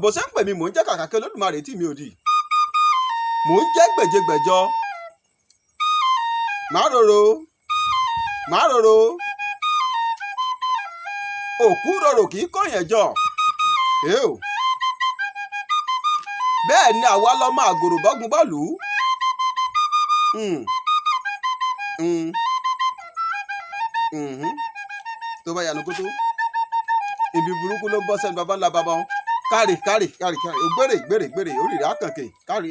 Bó ṣe ń pè mí, mò ń jẹ́ kàkàkẹ́ Olódùmarè tí mi ò dì, mò ń jẹ́ gbèjégbèjọ. Má rorò, má rorò, òkú rorò kì í kọ̀yàn jọ. Èèw. Bẹ́ẹ̀ ni àwa lọ́mọ àgòrò bọ́gun bọ́ọ̀lù. Tó bá yanu kótó, ibi burúkú ló ń bọ́ sẹ́nu bàbá ńlá bàbá wọn. Kárì kárì kárì kárì, ògbérè gbèrè gbèrè, orí rẹ̀ àkànkè kárì.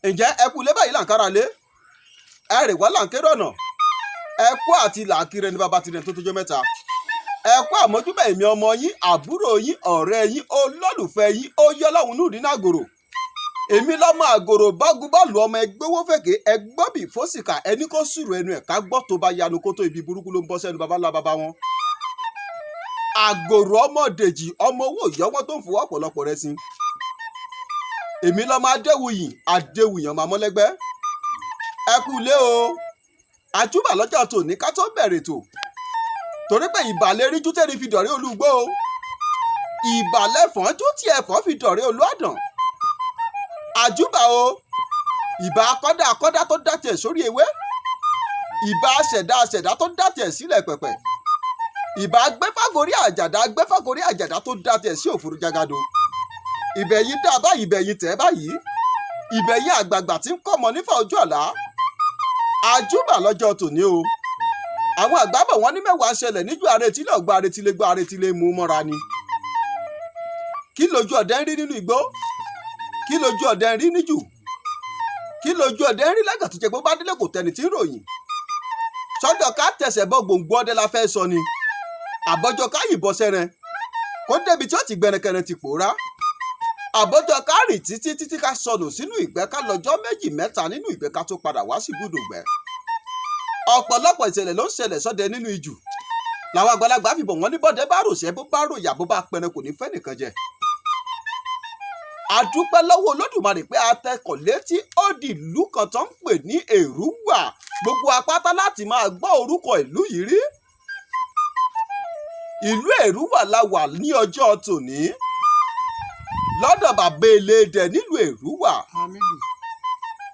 Ǹjẹ́ ẹ kú ilé báyìí là ń kára lé, ẹ rè wá là ń kéré ọ̀nà, ẹ kú àti làákìrẹ ní bàbá tirẹ̀ tó tójọ́ mẹ́ta. Ẹ kú àmójúbà. Èmi ọmọ yín, àbúrò yín, ọ̀rẹ́ yín, olólùfẹ́ yín, ó yọ lọ́hùn nùdí nágòrò. Èmi lọ́mọ àgòrò bọ́gun bọ́ọ̀lù, ọmọ ẹgbẹ́wó fèké, ẹgbọ́bì fọ́sìkà, ẹni kó sùrù ẹnu ẹ̀ ká gbọ́. Tó bá yanu kó tó, ibi burúkú ló ń bọ́ sẹ́nu baba ńlá baba wọn. Àgòrò ọmọ dèjì, ọmọ owó ìyọ́wọ́ tó ń fowó ọ̀pọ̀lọpọ̀ rẹ sí. Èmi lọ́mọ adéwuyì, adéwuyì ọmọ amọ́lẹ́gbẹ́. Ẹ kú ilé o. Àjúbà lọ́jọ́ tòní ká tó bẹ̀rẹ̀ ètò, torí pé ìbàlẹ̀ ríjú tẹ́ni fi dọ̀rẹ́ olúgbó o, ìbàlẹ̀ fọ́njú tí ẹ̀fọ́ fi dọ̀rẹ́ olúàdàn. Àjúbà o. Ìbà akọ́dá, akọ́dá tó dá tiẹ̀ sórí ewé. Ìbà aṣẹ̀dá, aṣẹ̀dá tó dá tiẹ̀ sílẹ̀ pẹ̀pẹ̀. Ìbà agbẹ́fàgorí àjàdá, agbẹ́fàgorí àjàdá tó dá tiẹ̀ sí òfurufú jágàdo. Ìbẹ̀yìn dá báyìí, ìbẹ̀yìn tẹ̀ báyìí, ìbẹ̀yìn àgbààgbà tí ń kọ́mọ nífà ojú àlá. Àjúbà lọ́jọ́ tòní o. Àwọn àgbà bọ̀, wọ́n ní mẹ́wàá ń ṣẹlẹ̀ níjú àrètí lọ́gbà, àrètí lè gbọ́, àrètí lè mú mọ́ra ni. Kí lójú ọ̀dẹ ń rí nínú igbó? Kí lójú ọ̀dẹ ń rí níjù? Kí lójú ọ̀dẹ ń rí lẹ́gàn tó jẹ́ pé bá délé kò tẹni tí ń ròyìn? Sọ́jọ́ ká tẹ̀sẹ̀ bọ́ gbòǹgbò ọdẹ la fẹ́ sọ ni, àbọ̀jọ́ ká yìnbọn sẹ́rẹ̀ kó débi tí ó ti gbẹrẹkẹrẹ ti pòórá, àbọ̀jọ́ ká rìn títí títí ká sọnù sínú ìgbẹ́, ká lọ́jọ́ méjì mẹ́ta nínú ìgbẹ́ ká tó padà wá sí ibùdó ìgbẹ́? Ọ̀pọ̀lọpọ̀ ìṣẹ̀lẹ̀ ló ń ṣẹlẹ̀ sọ́dẹ nínú ijù. Làwọn àgbàlagbà fi bọ̀ wọ́n ní bọ́dẹ bá ròṣẹ́, bó bá ròyà, bó bá pẹran, kò ní fẹ́ nìkan jẹ. A dúpẹ́ lọ́wọ́ Olódùmarè pé a tẹkọ̀ létí, ó di ìlú kan tó ń pè ní Èrúwà. Gbogbo apáta láti máa gbọ́ orúkọ ìlú yìí rí. Ìlú Èrúwà la wà ní ọjọ́ tòní, lọ́dọ̀ bàbá Elédè nílùú Èrúwà. Hamidu.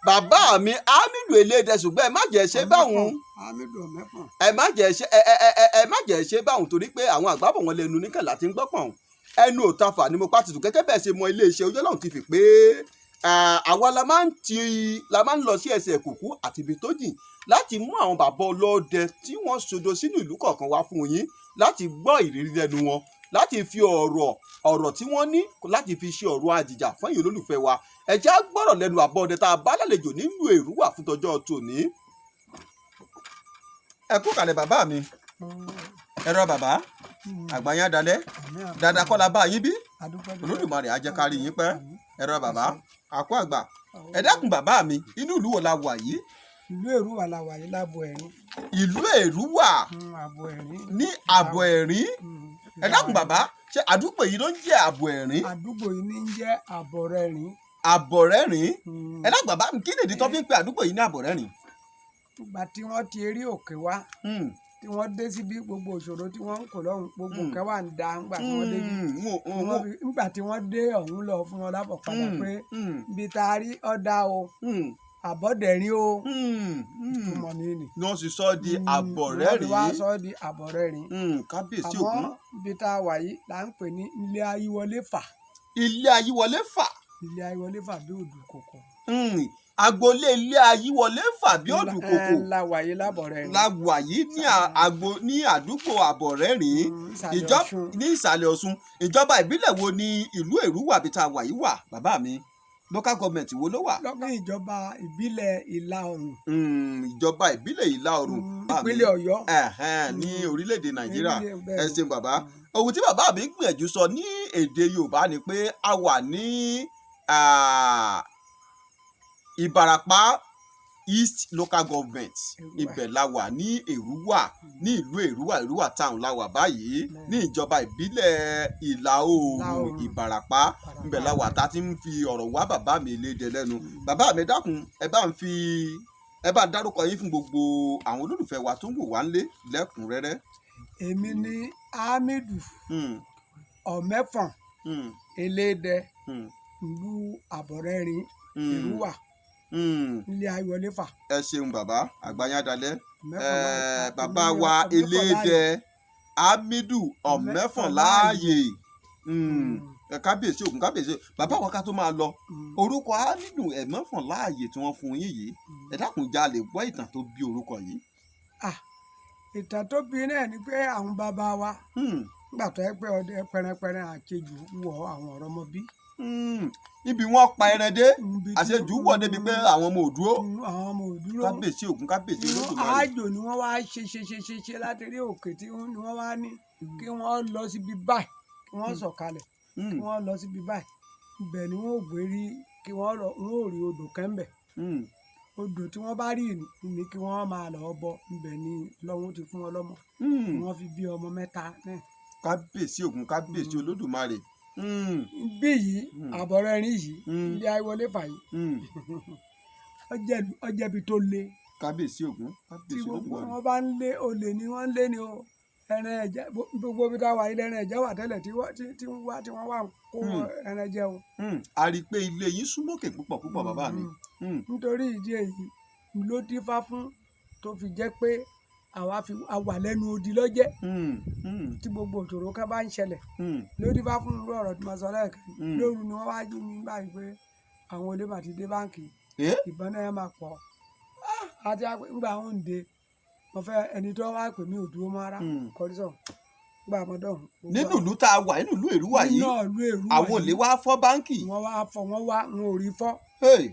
Bàbá mi Hamidu Elédè. Ṣùgbọ́n ẹ má jẹ́ ṣe báwọn. Hamidu Ọ̀mẹ́fọ̀n. Ẹ má jẹ́ ṣe ẹ ẹ ẹ ẹ má jẹ́ ṣe báwọn, torí pé àwọn àgbàbọ̀ wọn lẹ́nu níkànlá tí ń gbọ́pọ̀n ẹnu òtafà ni mo pa tìtù. Gẹ́gẹ́ bẹ́ẹ̀ ṣe mọ iléeṣẹ́ Ojúọlọ́run ti fi pé àwa la máa ń ti la máa ń lọ sí ẹsẹ̀ kùkú àti ibi tó jìn láti mú àwọn bàbá ọlọ́dẹ tí wọ́n sodo sínú ìlú kọ̀ọ̀kan wá fún yín, láti gbọ́ ìrírí lẹ́nu wọn, láti fi ọ̀rọ̀ tí wọ́n ní láti fi ṣe ọ̀rọ̀ àjìjà fún ẹ̀yin olólùfẹ́ wa. Ẹ jẹ́ á gbọ́rọ̀ lẹ́nu àbọ̀ ọdẹ tá a bá lálejò nílùú Èrúwà fún tọjọ́ tòní. Ẹ kú kàlẹ̀, bàbá mi. Ẹ̀rọ bàbá àgbáyé dalẹ̀ dáadáa kọ́ la bá yín bí. Olódùmarè á jẹ́ ká rí yín pẹ́. Ẹ̀rọ bàbá àkó àgbà. Ẹ dákun, bàbá mi, inú ìlú wo la wà yìí? Ìlú Èrúwà la wà yìí, lábo ẹ̀rín. Ìlú Èrúwà. Àbọ̀ ẹ̀rín. Ní àbọ̀ ẹ̀rín. Ẹ dákun, bàbá, ṣé àdúgbò yìí ló ń jẹ́ àbọ̀ ẹ̀rín? Àdúgbò yìí ní ń jẹ́ Àbọ̀rẹ́rìn. Àbọ̀rẹ́rìn. Ẹ dákun, bàbá mi, kí nìdí tó fi ń pe àdúgbò yìí ní Àbọ̀rẹ́rìn? Ìgbà tí wọ́n ti rí òkè wá, tí wọ́n dé síbí, gbogbo ìṣòro tí wọ́n ń kó lọ́hùn, gbogbo nǹkan wà ń da ńgbà tí wọ́n dé bí. Ńgbà tí wọ́n dé ọ̀hún lọ fún wọn lábọ̀ padà pé ibi tá a rí ọ̀dà o, àbọ̀dẹ̀rín o, ìtumọ̀ ní nì. Ni wọ́n sì sọ di Wọ́n fi Àbọ̀rẹ́rìn. Wá sọ di Àbọ̀rẹ́rìn. Kábíyèsí Àmọ́ Ògún. ibi tá a wà yìí là ń pè ní Ilé Ayíwọlé Fà. Ilé Ayíwọlé Fà. Ilé Ayíwọlé Fà bí òdù kòkò. Agboolé Ilé Ayíwọlé Fà bí òdù kòkò. Ńlá wà yìí lábọ̀rẹ́rìn. La wà yìí ní agbo ní àdúgbò Àbọ̀rẹ́rìn. Ìsàlẹ̀ ìjọ Ọ̀ṣun. Ní ìsàlẹ̀ Ọ̀ṣun. Ìjọba ìbílẹ̀ wo ni ìlú Èrúwà bí tá a wà yìí wà, bàbá mi? Local government wo ló wà? Ní ìjọba ìbílẹ̀ Ìlà Oòrùn. Ìjọba ìbílẹ̀ Ìlà Oòrùn, bàbá mi. Ìpínlẹ̀ Ọ̀yọ́. Ẹ̀hẹ́n, ní orílẹ̀-èdè Nàìjíríà. Bẹ́ẹ̀ Ẹ ni. ṣeun, bàbá. Ohun tí bàbá mi gbìyànjú sọ ní èdè Yorùbá ni pé a wà ní Ìbàràpá East Local Government. Èrúwà. Ibẹ̀ la wà ní Èrúwà, ní ìlú Èrúwà, Èrúwà town la wà báyìí, ní ìjọba ìbílẹ̀ Ìlà Oòrùn Oòrùn. Ìbàràpá. Ibẹ̀ la wà tá a ti ń fi ọ̀rọ̀ wá bàbá mi léde lẹ́nu. Bàbá mi, dákun, ẹ bá ń fi ẹ bá dárúkọ yín fún gbogbo àwọn olólùfẹ́ wa tó ń wò wá ńlé lẹ́kùnrẹ́rẹ́. Èmi ní Hamidu Ọ̀mẹ́fọ̀n. Elédẹ, ìlú Àbọ̀rẹ́rin, Èrúwà, ilé Ayọ̀lẹ́fà. Ẹ ṣeun bàbá àgbáyádalẹ. Ọ̀mẹ́fọ̀láyè. Bàbá wa Elédẹ Hamidu Ọ̀mẹ́fọ̀nláàyè, kábíyèsí Ògún, kábíyèsí bàbá wa. Ká tó máa lọ, orúkọ Hamidu Ọ̀mẹ́fọ̀nláàyè tí wọ́n fún yín yìí, ẹ dákun, já lè gbọ́ ìtàn tó bí orúkọ yìí. Ah, ìtàn tó bí náà ni pé àwọn bàbá wa, nígbà tó yẹ pé ọdẹ pẹrẹpẹrẹ àṣejù wọ àwọn ọ̀rọ̀ ọmọ bí. Ibi wọ́n pa ẹran dé, Níbi tí- àṣejù wọ̀ débi pé àwọn ọmọ ò dúró. Àwọn ọmọ ò dúró. Kábíyèsí Ògún, kábíyèsí Inú Olódùmarè. àjò ni wọ́n wá ṣe ṣe ṣe ṣe ṣe láti rí òkè tí wọ́n ni wọ́n wá ní kí wọ́n lọ síbi báyìí, kí wọ́n sọ̀kalẹ̀, kí wọ́n lọ síbi báyìí, ibẹ̀ ni wọ́n ò gbé rí, kí wọ́n lọ, wọ́n ò rí odò kẹ́ńbẹ̀. Odò tí wọ́n bá rí ni kí wọ́n máa lọ bọ, ibẹ̀ ni Ọlọ́run ti fún wọn lọ́mọ. Wọ́n fi bí ọmọ mẹ́ta náà. Kábíyèsí Ògún, kábíyèsí Olódùmarè. Bí yìí, Àbọ̀rẹ́rin yìí, ilé Ayọ̀lẹ́fà yìí, ọjẹ́bi tó le. Kábíyèsí Ògún, Tí kábíyèsí gbogbo Olódùmarè. wọn bá ń lé olè ni wọ́n ń lé ni o, ẹran ẹ̀jẹ̀ gbogbo ibi táwa ilé ẹran ẹ̀jẹ̀ wà tẹ́lẹ̀ tí wọ́n tí wọ́n wá tí wọ́n wà ń kó ẹran jẹ o. A rí i pé ilé yín súnmọ́kè púpọ̀ púpọ̀, bàbá mi. Nítorí ìdí èyí ló dífá fún tó fi jẹ́ pé àwa fi a wà lẹ́nu odi lọ́jẹ́ tí gbogbo òṣòro ká bá ń ṣẹlẹ̀ ló dífá fún irú ọ̀rọ̀ tí mo sọ lẹ́ẹ̀kan. Lóru ni wọ́n wá jí mi báyìí pé àwọn olè mà ti dé báǹkì, ìbọn náà máa pọ̀ àti ńgbà àwọn òǹde mo fẹ́ ẹni tó wá pè mí ò dúró mọ́ ara kọrí sọ̀hún gbà mọ́ dọ̀hún. Nínú ìlú tá a wà, nínú ìlú Èrúwà yìí, nínú ìlú Èrúwà àwọn olè wá fọ́ báǹkì. Wọ́n wá fọ́, wọ́n wá, wọn ò rí fọ́. Hey,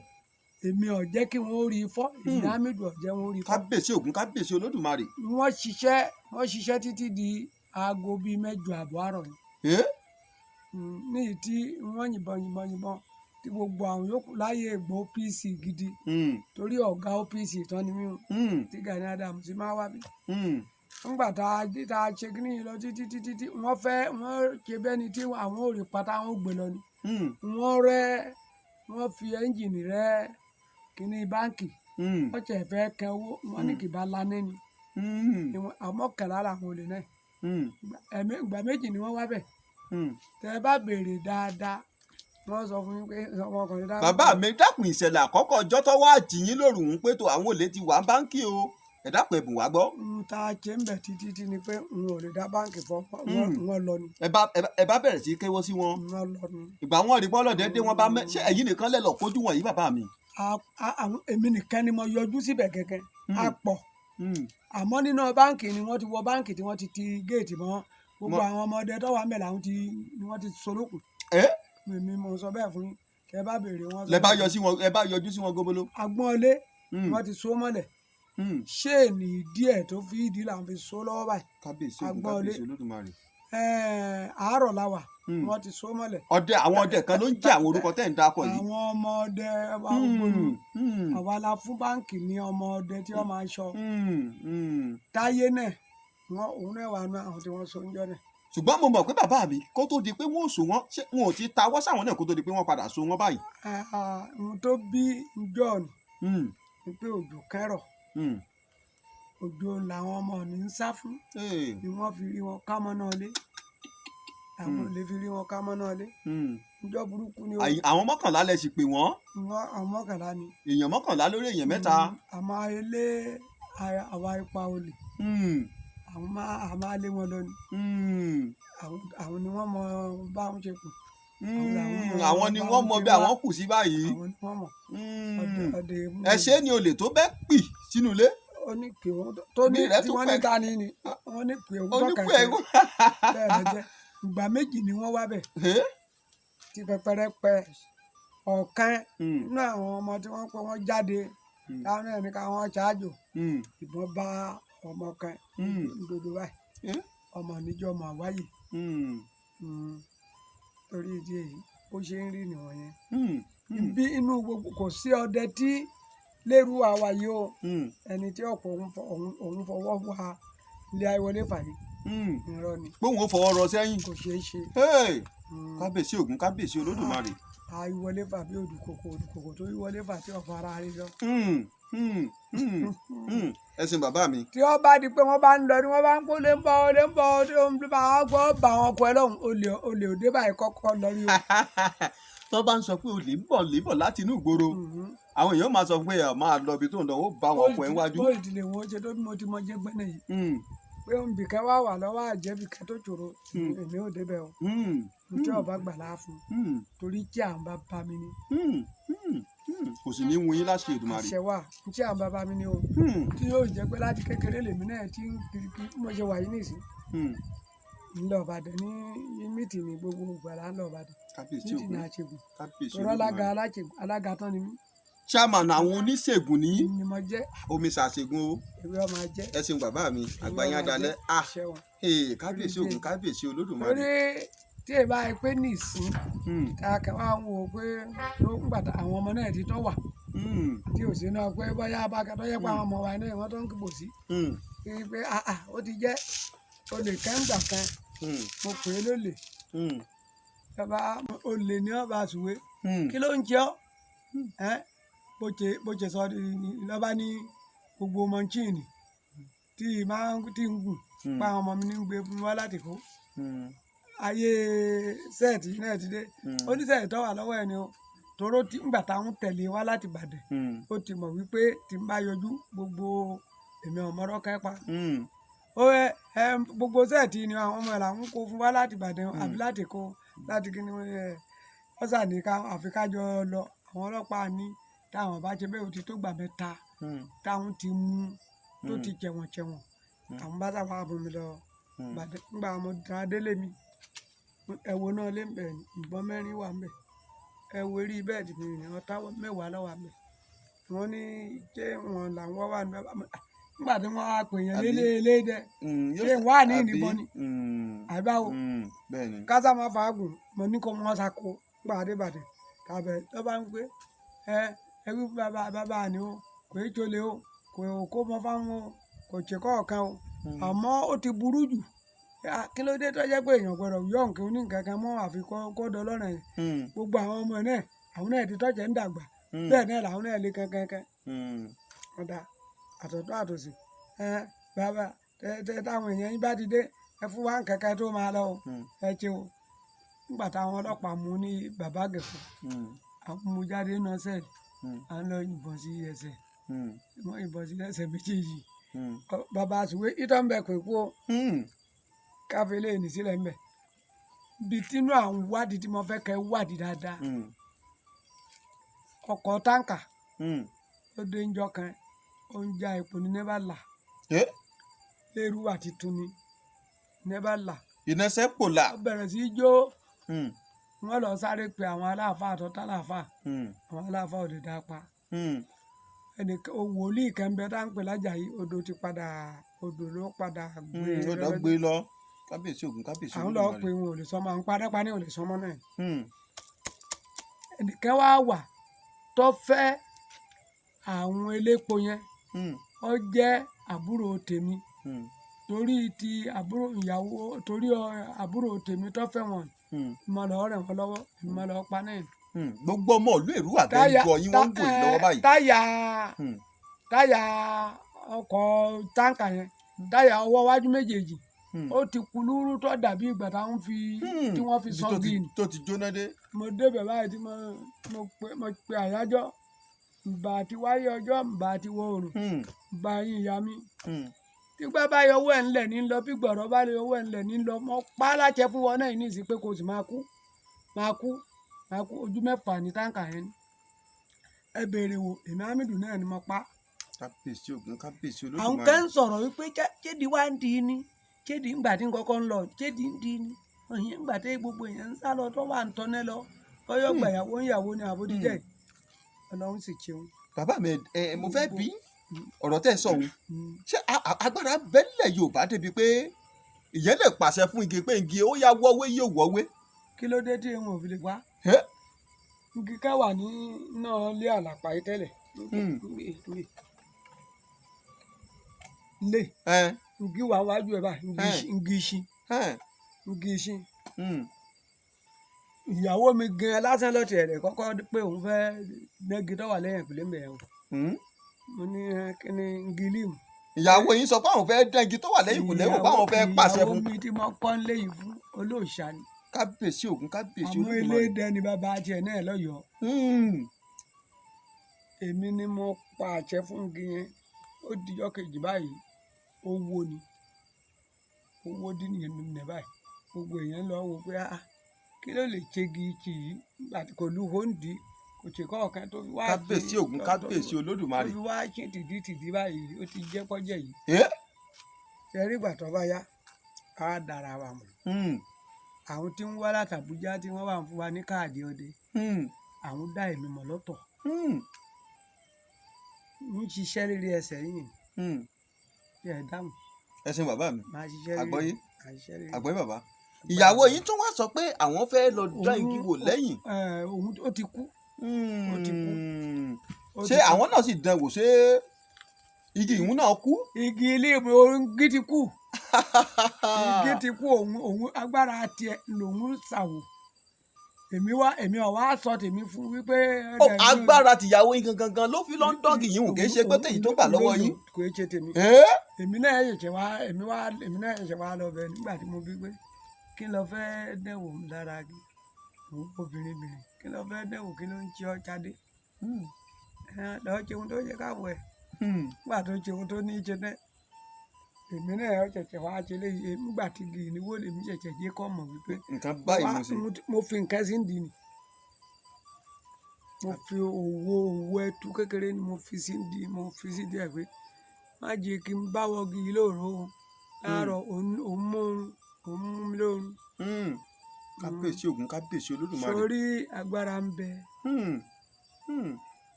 Èmi ò jẹ́ kí wọ́n rí fọ́, èmi Hamidu ò jẹ́ wọ́n rí fọ́. Kábíyèsí Ògún, kábíyèsí Olódùmarè. Wọ́n ṣiṣẹ́ títí di aago bíi 8:30 àárọ̀ ni. Ní ìyí tí wọ́n yìnbọn yìnbọn yìnbọn tí gbogbo àwọn yòókù láyé ìgbò OPC gidi, torí ọ̀gá OPC tán ni mímu tí Gani Adams ti máa wá bí. Ńgbà tá a ṣe kíní yìí lọ títí títí tí wọ́n fẹ́ wọ́n ṣe bẹ́ni tí àwọn ò rí pátá wọn ò gbé lọ ni. Wọ́n rẹ́, wọ́n fi ẹ́ńjìnì rẹ́ kíní báǹkì. Wọ́n tiẹ̀ fẹ́ kẹ owó wọ́n ní kì bá lanẹ́ ni. Àwọn 11 làwọn olè náà. Ìgbà méjì ni wọ́n wá bẹ̀. Tẹ́ ẹ bá béèrè dáadáa, wọ́n sọ fún yín pé ọmọkùnrin dáadáa. Bàbá mi, dákun, ìṣẹ̀lẹ̀ àkọ́kọ́ ọjọ́ tó wá jìyín lóru ń pé tó àwọn olè ti wà báǹkì o, ẹ dákun, ẹ̀bùn wá gbọ́. N ta ṣe ń bẹ̀ títí tí ni pé n ò lè dá báǹkì fọ́ wọ́n lọ ni. Ẹ bá bẹ̀rẹ̀ sí í kéwọ́ sí wọn. Wọ́n lọ ni. Ìgbà wọn rí bọ́lọ̀ déédéé, wọn bá mẹ́, ṣé ẹ̀yin nìkan lẹ lọ kójú wọn yìí, bàbá mi? Èmi nìkan ni mo yọjú síbẹ̀ gẹ́gẹ́, a pọ̀, àmọ́ nínú báǹkì ni wọ́n ti wọ báǹkì tí wọ́n ti ti géètì mọ́ gbogbo àwọn ọmọdé tó wà ń bẹ̀ làwọn ti ni wọ́n ti solókùn. Ẹ Èmi mo sọ bẹ́ẹ̀ fún yín, kẹ́ bá béèrè wọn sọ Lẹ bá bẹ́ẹ̀. yọ sí wọn, ẹ bá yọjú sí wọn góbóló. Agbọ́n ilé wọ́n ti so mọ́lẹ̀, ṣéènì díẹ̀ tó fi ìdí là ń fi so lọ́wọ́ báyìí. Kábíyèsí Ògún, Agbọ́n ilé. kábíyèsí Olódùmarè. Àárọ̀ la wà, wọ́n ti so mọ́lẹ̀. Ọdẹ, àwọn ọdẹ kan ló ń jẹ́ àwọn orúkọ tẹ́ ń dákọ̀ yìí. Àwọn ọmọ ọdẹ wa gbogbo ni. Àwa la fún báǹkì ní ọmọ ọdẹ tí wọ́n máa ń ṣọ́. Táyé náà wọn òun náà wà nù àwọn tí wọ́n so ń jọ náà. Ṣùgbọ́n mo mọ̀ pé bàbá mi, kó tó di pé wọ́n ò so wọ́n, ṣé wọn ò ti tawọ́ sáwọn náà kó tó di pé wọ́n padà so wọ́n báyìí? Ohun tó bí njọ́ ni pé òjò kẹ́rọ̀, òjò làwọn ọmọ mi ń sá fún ni wọ́n fi rí wọn kámọ́ náà lé, àwọn ò lè fi rí wọn kámọ́ náà lé. Njọ́ burúkú ni ó. Àwọn 11 lẹ sì pè wọ́n. Wọ́n àwọn 11 ni. Èèyàn 11 lórí èèyàn mẹ́ta. Àmọ́ ilé àwa ipa olè, àwọn máa a máa lé wọn lọ ni. Àwọn ni wọ́n mọ bá wọn ṣe kù. Àwọn làwọn mọ Àwọn ni bá wọ́n mọ ṣe bí wá. àwọn kù sí báyìí. Àwọn ni wọ́n mọ̀. Ọdẹ ọdẹ Ẹ ṣe é ní olè tó bẹ́ pì sínú ilé. Ó ní pè wọ́n tó ní Bí rẹ̀ tí tún wọ́n ní pẹ́. ta ni ni wọ́n ní pè wọ́n tọ́ka Onípò ẹ̀sẹ̀ ẹ̀gún. bẹ́ẹ̀ lọ jẹ́. Ìgbà méjì ni wọ́n wá bẹ̀ tí pẹpẹrẹpẹ ọ̀kan nínú àwọn ọmọ tí wọ́n pé wọ́n jáde táwọn náà ní káwọn ṣáájò, ìbọn bá ọmọ kan dodo báyìí. Ọmọ níjọ ọmọ àwáyé. Torí ìdí èyí bó ṣe ń rí nìwọ̀nyẹn. Bí inú gbogbo kò sí ọdẹ tí lérú àwa yìí o, ẹni tí ọ̀pọ̀ òun fọwọ́ wa ilé ayéwọlé fàyè, irọ́ ni. Pé òun ò fọwọ́ rọ sẹ́yìn. Kò ṣeé ṣe. Hey! Kábíyèsí Ògún, kábíyèsí Olódùmarè. Ayéwọlé fà bí òdùkòkò òdùkòkò tó yíwọlé fà tí ọ̀fọ̀ ara rí lọ. Ẹ ṣeun bàbá mi. Tí wọ́n bá di pé wọ́n bá ń lọ ni wọ́n bá ń kó lè ń bọ̀ lè ń bọ̀ tí wọ́n bá gbọ́ bá wọn kọ ẹ lọ́hùn, olè olè òde báyìí kọ́kọ́ lọ rí o. Tó bá ń sọ pé olè ń bọ̀ lè bọ̀ láti inú ìgboro, àwọn èèyàn máa sọ pé ẹ máa lọ ibi tó ń lọ, ó bá wọn kọ ẹ wájú. Bó ìdílé wọn ṣe tó bí mo ti mọ jẹ́ gbẹ́nẹ̀ yìí pé òǹbìkẹ́ wà wà lọ́wọ́ àjẹbìkẹ́ tó ṣòro, èmi ò débẹ̀ o. Tí ọba gbà láàfún torí tí à ń bá bá mi ní. Kò sì ní wun yín láṣẹ Èdùmàrè. Àṣẹ wà tí à ń bá bá mi ní o, tí yóò jẹ́ pé láti kékeré lèmi náà ti ń kiri kiri bí mo ṣe wà yìí nìsín. Ń lọ Ìbàdàn ní mítìnì, gbogbo ìgbàlá ń lọ Ìbàdàn. Kábíyèsí mítìnì Ògún. Àṣegùn. Kábíyèsí Tọrọ alága Olódùmarè. aláṣegùn, alága tán ni mí. Chairman àwọn oníṣègùn ní. Ni mo jẹ́. Omi ṣàṣègùn o. Èmi ọmọ jẹ́. Ẹ ṣeun bàbá mi, àgbáyé adalẹ ah. Àṣẹ wà. Ee, kábíyèsí Ògún, kábíyèsí Olódùmarè. Torí tí ẹ bá pé nìsín, tá a kàn wá ń wò ó pé ló ń gbàtà àwọn ọmọ náà ti tọ́ wà tí ò sí náà pé bóyá abákẹ́ tó yẹ pé àwọn ọmọ wa náà wọ́n tó ń kíbò sí pé ah ah, ó ti jẹ́ olè kẹ́ńgbà kan. Mo pè é lólè. Bàbá olè ní ọba àsùwé. Kí ló ń jẹ ọ́ ẹ́ bó ṣe sọ lọ́ba ní gbogbo mọ́ńchìnì tí máa ń tí ń gùn pa àwọn ọmọ mi ní gbé fún wa láti kó ayé sẹ́ẹ̀tì náà ti dé. Oníṣẹ́ẹ̀tì tó wà lọ́wọ́ ẹ̀ ni o toró tí ńgbà táwọn tẹ̀lé wá láti Ìbàdàn. Ó ti mọ̀ wípé tí n bá yọjú gbogbo èmi ọmọdé kẹ́pa. Ó ẹ ẹ gbogbo sẹ́ẹ̀tì ni àwọn ọmọ ẹ̀ làwọn kó fún wa láti Ìbàdàn àbí láti kó láti kí ni wọ́n ẹ wọ́n sà ní ká àfi kájọ lọ. Àwọn ọlọ́pàá ní táwọn bá ṣe bẹ́ẹ̀, ó ti tó gbà mẹ́ta táwọn ti mú tó ti jẹ̀wọ̀n jẹ̀wọ̀n. Àwọn bá sábà bọ̀ mí lọ Ìbàdàn. Ńgbà mo dá délé mi, ẹ̀wọ̀ náà lé mbẹ̀, ìbọn 4 wà mbẹ̀, ẹ̀wọ̀ eré bẹ́ẹ̀dì mi ní ọ̀tá 10 ló wà mbẹ̀. Wọ́n ní ṣé wọn làwọn wà ní nígbà tí wọ́n á pè yẹn lélẹ̀ elédè ṣé wà ní ìnìbọn ni àbáwò. Bẹ́ẹ̀ ni. Kásá máa fàágùn, mo ní kó wọ́n sako nígbà adébàdàn tàbẹ̀ tó bá ń pé ẹ ẹ wí fún bàbá bàbá ni o kò í jolè o, kò kó mọ fáwọn o, kò ṣe kọ̀ọ̀kan o. Àmọ́ ó ti burú jù. Kí ló dé tó jẹ́ pé èèyàn gbọ́dọ̀ yọ nǹkan oníǹkan kan mọ́ àfi kó dọlọ́rọ̀ yẹn? Gbogbo àwọn ọmọ náà, àwọn náà ti tọ́jẹ̀ ń dàgbà. Bẹ́ẹ̀ náà làwọn náà lé kankankan. Ọ̀dà àtọ̀tọ̀ àtòsí ẹ bàbá tẹ táwọn èèyàn yín bá ti dé, ẹ fún wa nǹkan kan tó máa lọ o. Ẹ ṣe o. Nígbà táwọn ọlọ́pàá mú ní bàbá gẹ̀fọ́, àwọn mú jáde náà sẹ́ẹ̀lì, à ń lọ yìnbọn sí ẹsẹ̀. Wọ́n yìnbọn sí ẹsẹ̀ méjèèjì. Bàbá àsùwé ìtọ́ ń bẹ kò kú o. Káfí lè ní sílẹ̀ ń bẹ̀ bí tínú àwọn wádìí tí mo fẹ́ kẹ́ wádìí dáadáa. Ọkọ̀ táǹkà ó dé ńjọ́ kan, ó ń já epo ní nẹ́bàlà. Lérúwà titun ni nẹ́bàlà. Ìnẹsẹ̀ pò là. Ó bẹ̀rẹ̀ sí í jó. Wọ́n lọ sáré pe àwọn aláàfáà àtọ́tá aláàfáà. Àwọn aláàfáà ò lè dá pa. Ẹnìkan wòlíì kan bẹ tá ń pè lájàyí, odò ti padà, odò ló padà gbé. Ó dọ́ gbé lọ. Kábíyèsí Ògún, kábíyèsí Àwọn lọ Olódùmarè. pé wọn ò lè sọmọ, àwọn padápa ní ò lè sọmọ náà. Ẹnìkan wá wà tó fẹ́ àwọn elépo yẹn. Ó jẹ́ àbúrò tèmi. Torí ti àbúrò ìyàwó, torí àbúrò tèmi tó fẹ́ wọn, mo lọ rẹ̀ wọ́n lọ́wọ́, mo lọ pa náà. Gbogbo ọmọ ìlú Èrúwà tẹ́ ń gbọ́ yín, wọ́n ń wò yín lọ́wọ́ báyìí. Táyà táyà ọkọ̀ táǹkà yẹn, táyà ọwọ́ wájú méjèèjì, ó ti kulúrú tó dàbí ìgbà táwọn fi tí wọ́n fi Ibi sọ gíìnì. tó ti jóná dé. Mo débẹ̀ báyìí tí mo pe àyájọ́ ǹbà àti wáyé ọjọ́, ǹbà àti wọ oòrùn, ǹbà yín ìyá mi. Tígbà bá yọ owó ẹ̀ ńlẹ̀ ní lọ, bí gbọ̀rọ̀ bá yọ owó ẹ̀ ńlẹ̀ ní lọ, mo pa á láṣẹ fún wọn náà ní ìsìn pé kò sì máa kú, máa kú, máa kú. Ojú 6 ní táǹkà yẹn ni. Ẹ béèrè wò, èmi Hamidu náà ni mo pa. Kábíyèsí Ògún, kábíyèsí Àwọn Olódùmarè. kan ń sọ̀rọ̀ wípé chédi wá ń di ni chédi ńgbà tí ń kọ́kọ́ ń lọ, chédi ń di ni òyìn ńgbà tí gbogbo èèyàn ń sá lọ tó wà ń tọ́nẹ́ lọ bọ́yọ̀ gbàyàwó ń yàwó ni àbódíjẹ́. Ọlọ́run sì ṣeun. Bàbá mi, ẹ mo fẹ́ bí ọ̀rọ̀ tẹ́ ẹ sọ òun, ṣé agbára bẹ́lẹ̀ Yorùbá débi pé ìyẹn lè pàṣẹ fún igi pé igi ó yá wọ́wé yóò wọ́wé? Kí ló dé tí wọn ò fi lè pa? Igi ká wà ní náà lé àlàpà yìí tẹ́lẹ̀ lé. Igi wà wájú ẹ̀ báyìí, igi iṣin, igi iṣin. Ìyàwó mi gan lásán lọ́tì ẹ̀rẹ̀ kọ́kọ́ pé òun fẹ́ nẹ́gi tó wà lẹ́yìn ìpìlẹ̀ mẹ́rin o. Mo ní ẹ, kí ni ngilimu. Ìyàwó yín sọ pé àwọn fẹ́ dán igi tó wà lẹ́yìn kùlé wò, pé àwọn fẹ́ pàṣẹ Ìyàwó fún. mi tí mo kọ́ ń léyìí fún olóòṣà ni. Kábíyèsí Ògún, kábíyèsí Àmọ́ Olódùmarè. elédè ni bàbá tiẹ̀ náà lọ́yọ̀ọ́. Èmi ni mo pa àṣẹ fún igi yẹn. Ó dijọ́ kejì báyìí, ó wó ni, ó wó dín nìyẹn nìyẹn báyìí. Gbogbo èèyàn lọ wò pé ah, kí ló lè ṣe igi tì yìí nígbà tí kò lu hóńdì, kò ṣe kọ̀ọ̀kan tó fi wá ṣe Kábíyèsí Ògún, kábíyèsí tó Olódùmarè. fi wá ṣe tìdí tìdí báyìí, ó ti jẹ́ kọ́jẹ́ yìí. Ẹ́? Ṣe rí ìgbà tó bá yá, á dára wa mọ̀. Àwọn tí ń wá láti Àbújá tí wọ́n wà ń fún wa ní káàdì ọdẹ, àwọn dá èmi mọ̀ lọ́tọ̀. Ń ṣiṣẹ́ lérí ẹsẹ̀ yìí. Ẹ̀ dáhùn. Ẹ ṣeun bàbá mi. Máa ṣiṣẹ́ lérí. Àgbọ́yé. Máa ṣiṣẹ́ lérí. Àgbọ́yé bàbá. Ìyàwó yín tún wá sọ pé àwọn fẹ́ lọ dán igi wò lẹ́yìn. Ẹ, òun ó ti kú. Ó ti kú. Ó Ṣé ti kú. àwọn náà sì dán wò? Ṣé igi ìhun náà kú? Igi ilé ìwé igi ti kú, igi ti kú. Òun agbára tiẹ̀ lòun ṣàwò. Èmi wá, èmi ọ̀ wá sọ tèmi fún wípé. Ó, agbára tìyàwó yín gangan gan ló fi lọ ń dán igi yìí wò, kì í ṣe pé tèyí tó gbà lọ́wọ́ yín. Kò í ṣe tèmi. Ẹ́? Èmi náà ṣẹ̀ṣẹ̀ wá, èmi wá, èmi náà ṣẹ̀ṣẹ̀ wá lọ bẹ̀ nígbà tí mo bí pé kí n lọ fẹ́ dẹ̀wò lára kí òun obìnrin bìnrin, kí n lọ fẹ́ dẹ̀wò, kí ló ń ṣe ọ́ jáde. Lọ́ọ́ ṣe ohun tó yẹ káwọ̀ ẹ̀. Nígbà tó ṣe ohun tó ní í ṣe náà, èmi náà ṣẹ̀ṣẹ̀ wá ṣe léyìí. Nígbà tí igi ìníwó lèmi ṣẹ̀ṣẹ̀ jẹ́ kọ́ mọ̀ wípé Nǹkan báyìí mo ṣe. Mo fi nǹkan sí ìdí ni. Mo fi òwò ẹtù kékeré ni mo fi sí ìdí, mo fi sí ìdí ẹ̀ pé má jẹ́ kí n bá wọ́gi lóòrò o láàárọ̀, òun mú òun mú mi lóorun. Kábíyèsí Ògún, kábíyèsí Olódùmarè. Sórí agbára ń bẹ.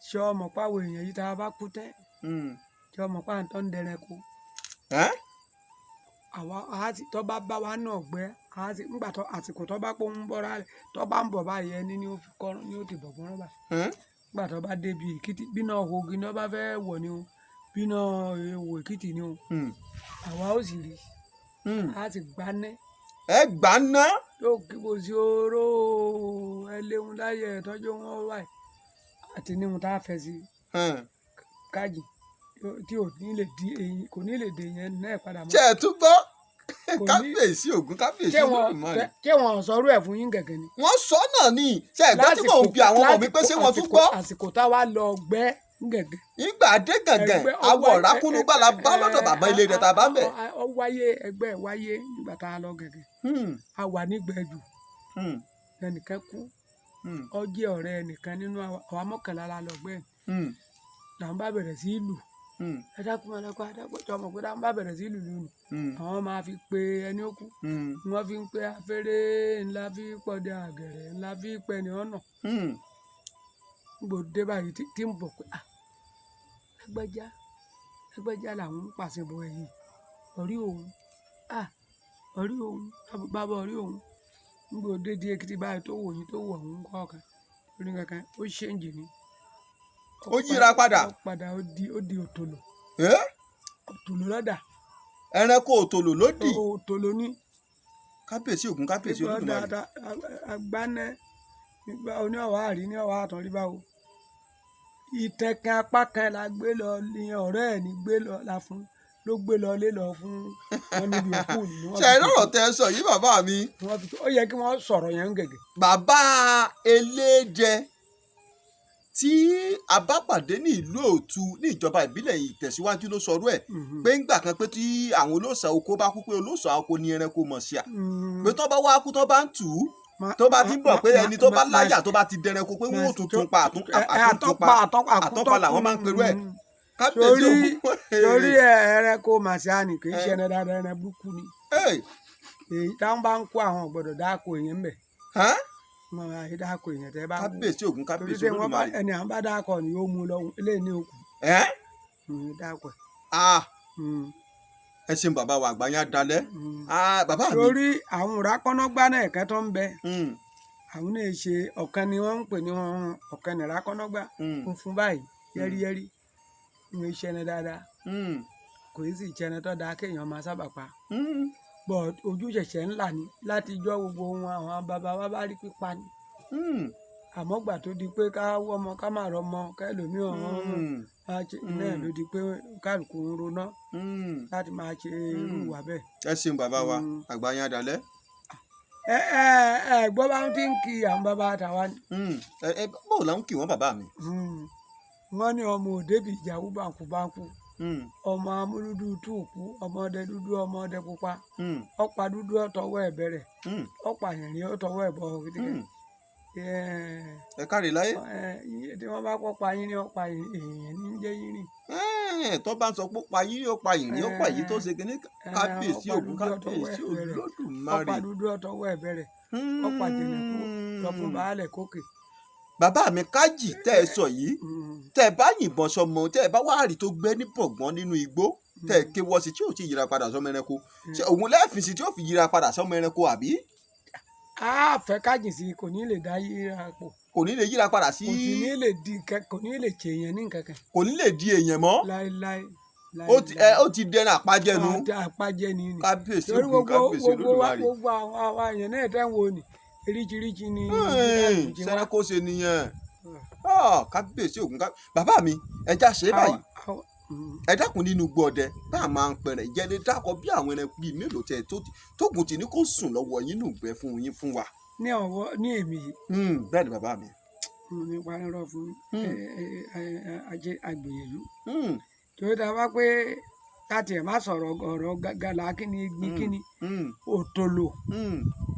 Ṣé ọmọ pàwọ̀ èèyàn yìí tá a bá kú tẹ́? Ṣé ọmọ pàǹtọ́ ń dẹrẹ́kọ? Ẹ́? Àwa a sì tọ́ bá bá wa náà gbẹ́, a sì ńgbà tó àsìkò tó bá pọ̀ ń bọ́ra rẹ̀, tó bá ń bọ̀ báyìí, ẹni ni ó fi kọ́rọ́ ni ó ti bọ̀ gbọ́rọ́ báyìí. Ńgbà tó bá débi Èkìtì, bí náà hogi ni ó bá fẹ́ wọ̀ ni o, bí náà wò Èkìtì ni o, àwa ó sì rí, a sì gbaná. Ẹ gbà ná. Yóò kí bó sí oró ẹ léwu láyé ìtọ́jú wọn wáyé àti níhun tá a fẹ́ sí kájì tí ò ní lè di eyín, kò ní lè dè yẹn náà padà mọ́. Ṣé ẹ tún gbọ́? Kò ní- Kábíyèsí Ògún, kábíyèsí Ṣé wọn Olódùmarè. Ṣé wọn sọ̀rọ̀ ẹ̀ fún yín gẹ́gẹ́ ni? Wọ́n sọ náà ni. Ṣé ẹ̀gbọ́n tí mò ń bi àwọn ọmọ mi pé ṣé wọ́n tún gbọ́? Àsìkò táwa lọ gbẹ́ gẹ́gẹ́. Ìgbà dé gàngàn, awọ rákúnúgbà la bá lọ́dọ̀ bàbá ilé rẹ̀ tá a bá ń bẹ̀. Ọ wáyé, ẹgbẹ́ wáyé nígbà tá a lọ gẹ́gẹ́. A wà nígbẹ̀jù, ẹnìkan kú, ó jẹ́ ọ̀rẹ́ ẹnìkan nínú àwa 11 la lọ gbẹ́. Làwọn bá bẹ̀rẹ̀ sí í lù. Ẹ dákun, ẹ dákun, ẹ dákun. Jọ mọ̀ pé táwọn bá bẹ̀rẹ̀ sí í lù lù nù, àwọn máa fi pe ẹni ó kú. Wọ́n fi ń pe afẹ́rẹ́ ńlá, fi pọ̀dé àgẹ̀rẹ̀ ńlá, fi pẹ́ ní ọ̀nà. Gbòdé báyìí tí ń bọ̀ pé ah, lágbájá lágbájá làwọn ń pàṣẹ bọ̀ ẹ̀yìn ọ̀rí òun, ah, ọ̀rí òun, bàbá ọ̀rí òun. Gbòdé di Èkìtì báyìí tó wò yín tó wò ọ̀hún kọ̀ọ̀kan orí kankan ó ṣéǹjì ni. Ó yíra padà. Ó padà, ó di òtòlò. Ẹ́? Òtòlò lọ́dà. Ẹranko òtòlò ló dì. Òtòlò ní. Kábíyèsí Ògún, kábíyèsí Olódùmarè. Agbánẹ́ nígbà oní ọ̀wá àrí ní ọ̀wá àtọ̀rí báwo. Ìtẹ̀kẹ́ apá kan la gbé lọ ní ọ̀rẹ́ ẹ̀ ní gbé lọ la fún ló gbé lọ lé lọ fún wọn níbi òkú ni wọ́n Ṣe fi ẹ lọ́rọ̀ tẹ ẹ sọ yìí bàbá mi? Wọ́n fi ó yẹ kí wọ́n sọ̀rọ̀ yẹn ń gẹ̀gẹ̀. Bàbá eléjẹ tí a bá pàdé ní ìlú Òtù ní ìjọba ìbílẹ̀ Ìtẹ̀síwájú ló sọrú ẹ̀ pé ńgbà kan pé tí àwọn olóòṣà oko bá kú, pé olóòṣà oko ni ẹranko mọ̀ sí à, pé tó bá wá kú, tó bá ń tù ú, tó bá ti ń bọ̀, pé ẹni tó bá láyà tó bá ti dẹranko, pé wọ́n ò tuntun pa àtúntún pa àtọ́pa làwọn máa ń perú ẹ̀. Kábíyèsí Ògún. Torí ẹranko màsíánì kì í ṣe ẹran dáadáa, ẹran burúkú ni. Èyí táwọn bá ń kó àwọn gbọ́dọ̀ dáko èèyàn ń bẹ̀. Wọn àyè dáko èèyàn tẹ́ bá ń kó. Kábíyèsí Ògún, Torí kábíyèsí pé wọ́n bá Olódùmarè. ẹni à ń bá dáko ni yóò mú lọ eléyìí ní òkú. Ẹ́? Dáko ẹ̀. Ah, ẹ ṣeun bàbá wa, àgbà yẹn á dalẹ̀. Ah, bàbá mi. Torí àwọn ìrákọ́nọ́gbá náà ẹ̀kẹ́ tó ń bẹ, àwọn náà ṣe ọ̀kan ni wọ́n ń pè ní wọn ọ̀kan ní ìrákọ́nọ́gbá funfun báyìí yẹ́rìyẹ́rì ń ṣe ẹni dáadáa, kò í sì ṣe ẹni tó dáa kéèyàn máa sábà pa. But ojú ṣẹ̀ṣẹ̀ ńlá ni láti jọ́ gbogbo wọn àwọn bàbá wa bá rí pípa ni. Àmọ́ gbà tó di pé ká wọ́mọ ká má rọmọ kẹlòmíì ọ̀hún máa ṣe náà ló di pé kálukú ń roná láti máa ṣe irú ìwà bẹ́ẹ̀. Ẹ ṣeun bàbá wa, àgbà yín adalẹ. Ẹ ẹ ẹ gbọ́ bá ń ti ń kí àwọn bàbá tàwa ni. Ẹ báwo la ń kí wọn bàbá mi? Wọ́n ní ọmọ òdebì ìjàwó báńkú ọmọ amúdúdú túùkú, ọmọdé dúdú, ọmọdé pupa, ọ̀pá dúdú ọ̀tọ̀wọ́ ẹ̀ bẹ̀rẹ̀, ọ̀pá yìnrìn ọ̀tọ̀wọ́ ẹ̀ bọ̀ gidigidi. Ẹ káre láyé. Tí wọ́n bá kọ́ pa yín ní ọ̀pá èèyàn ní jẹ́ yínrìn. Tó bá ń sọ pé ó pa yín, ó pa yìnrìn, ó pa èyí tó ṣe kínní, kábíyèsí ọ̀pá Ògún, dúdú ọ̀tọ̀wọ́ kábíyèsí ẹ̀ bẹ̀rẹ̀, Olódùmarè. Ọ̀pá dúdú ọ̀tọ̀wọ́ ẹ̀ bẹ̀rẹ̀, ọ̀pá jẹ̀nẹ̀kú lọ fún baálẹ̀ kókè. Bàbá mi, kájì tẹ́ ẹ sọ yìí, tẹ́ ẹ bá yìnbọn sọmọ, tẹ́ ẹ bá wá rí tó gbé ní bọ̀gbọ́n nínú igbó, tẹ́ ẹ kéwọ́ sí tí ò ti yíra padà sọmọ ẹranko, ṣé òun lẹ́ẹ̀fì sí tí ó fi yíra padà sọmọ ẹranko àbí? A fẹ́ kájìn sí kò ní lè dá yíra pò. Kò ní lè yíra padà sí. Kò sì ní lè di nǹkan, kò ní lè ṣèyàn ní nǹkan kan. Kò ní lè di èèyàn mọ́. Láéláé. Ó ti ẹ ó ti dẹran àpajẹnu. Àpajẹ ni ni. Kábíyèsí Torí Ògún, gbogbo kábíyèsí gbogbo wa, Olódùmarè. gbogbo àwọn àwa èèyàn náà tẹ́ ń wo ni eríṣiríṣi ni. Sẹ́ránkó ṣe nìyẹn. Ah, kábíyèsí Ògún. Bàbá mi, ẹja ṣe é báyìí. Ẹ dákun, nínú igbó ọdẹ bá a máa ń pẹrẹ ìjẹ́ lè dákọ bí àwọn ẹran bíi mélòó tẹ tó tógun tì ní kó sùn lọ́wọ́ yín nù gbẹ fún yín fún wa? Ní ọwọ́ ní èmi yìí, Bẹ́ẹ̀ ni bàbá mi. Mo ní parọ́ fún ajé agbìyànjú, torí tá a bá pé ká tiẹ̀ má sọ̀rọ̀ ọ̀rọ̀ gàlà kíni igbin kíni òtòlò,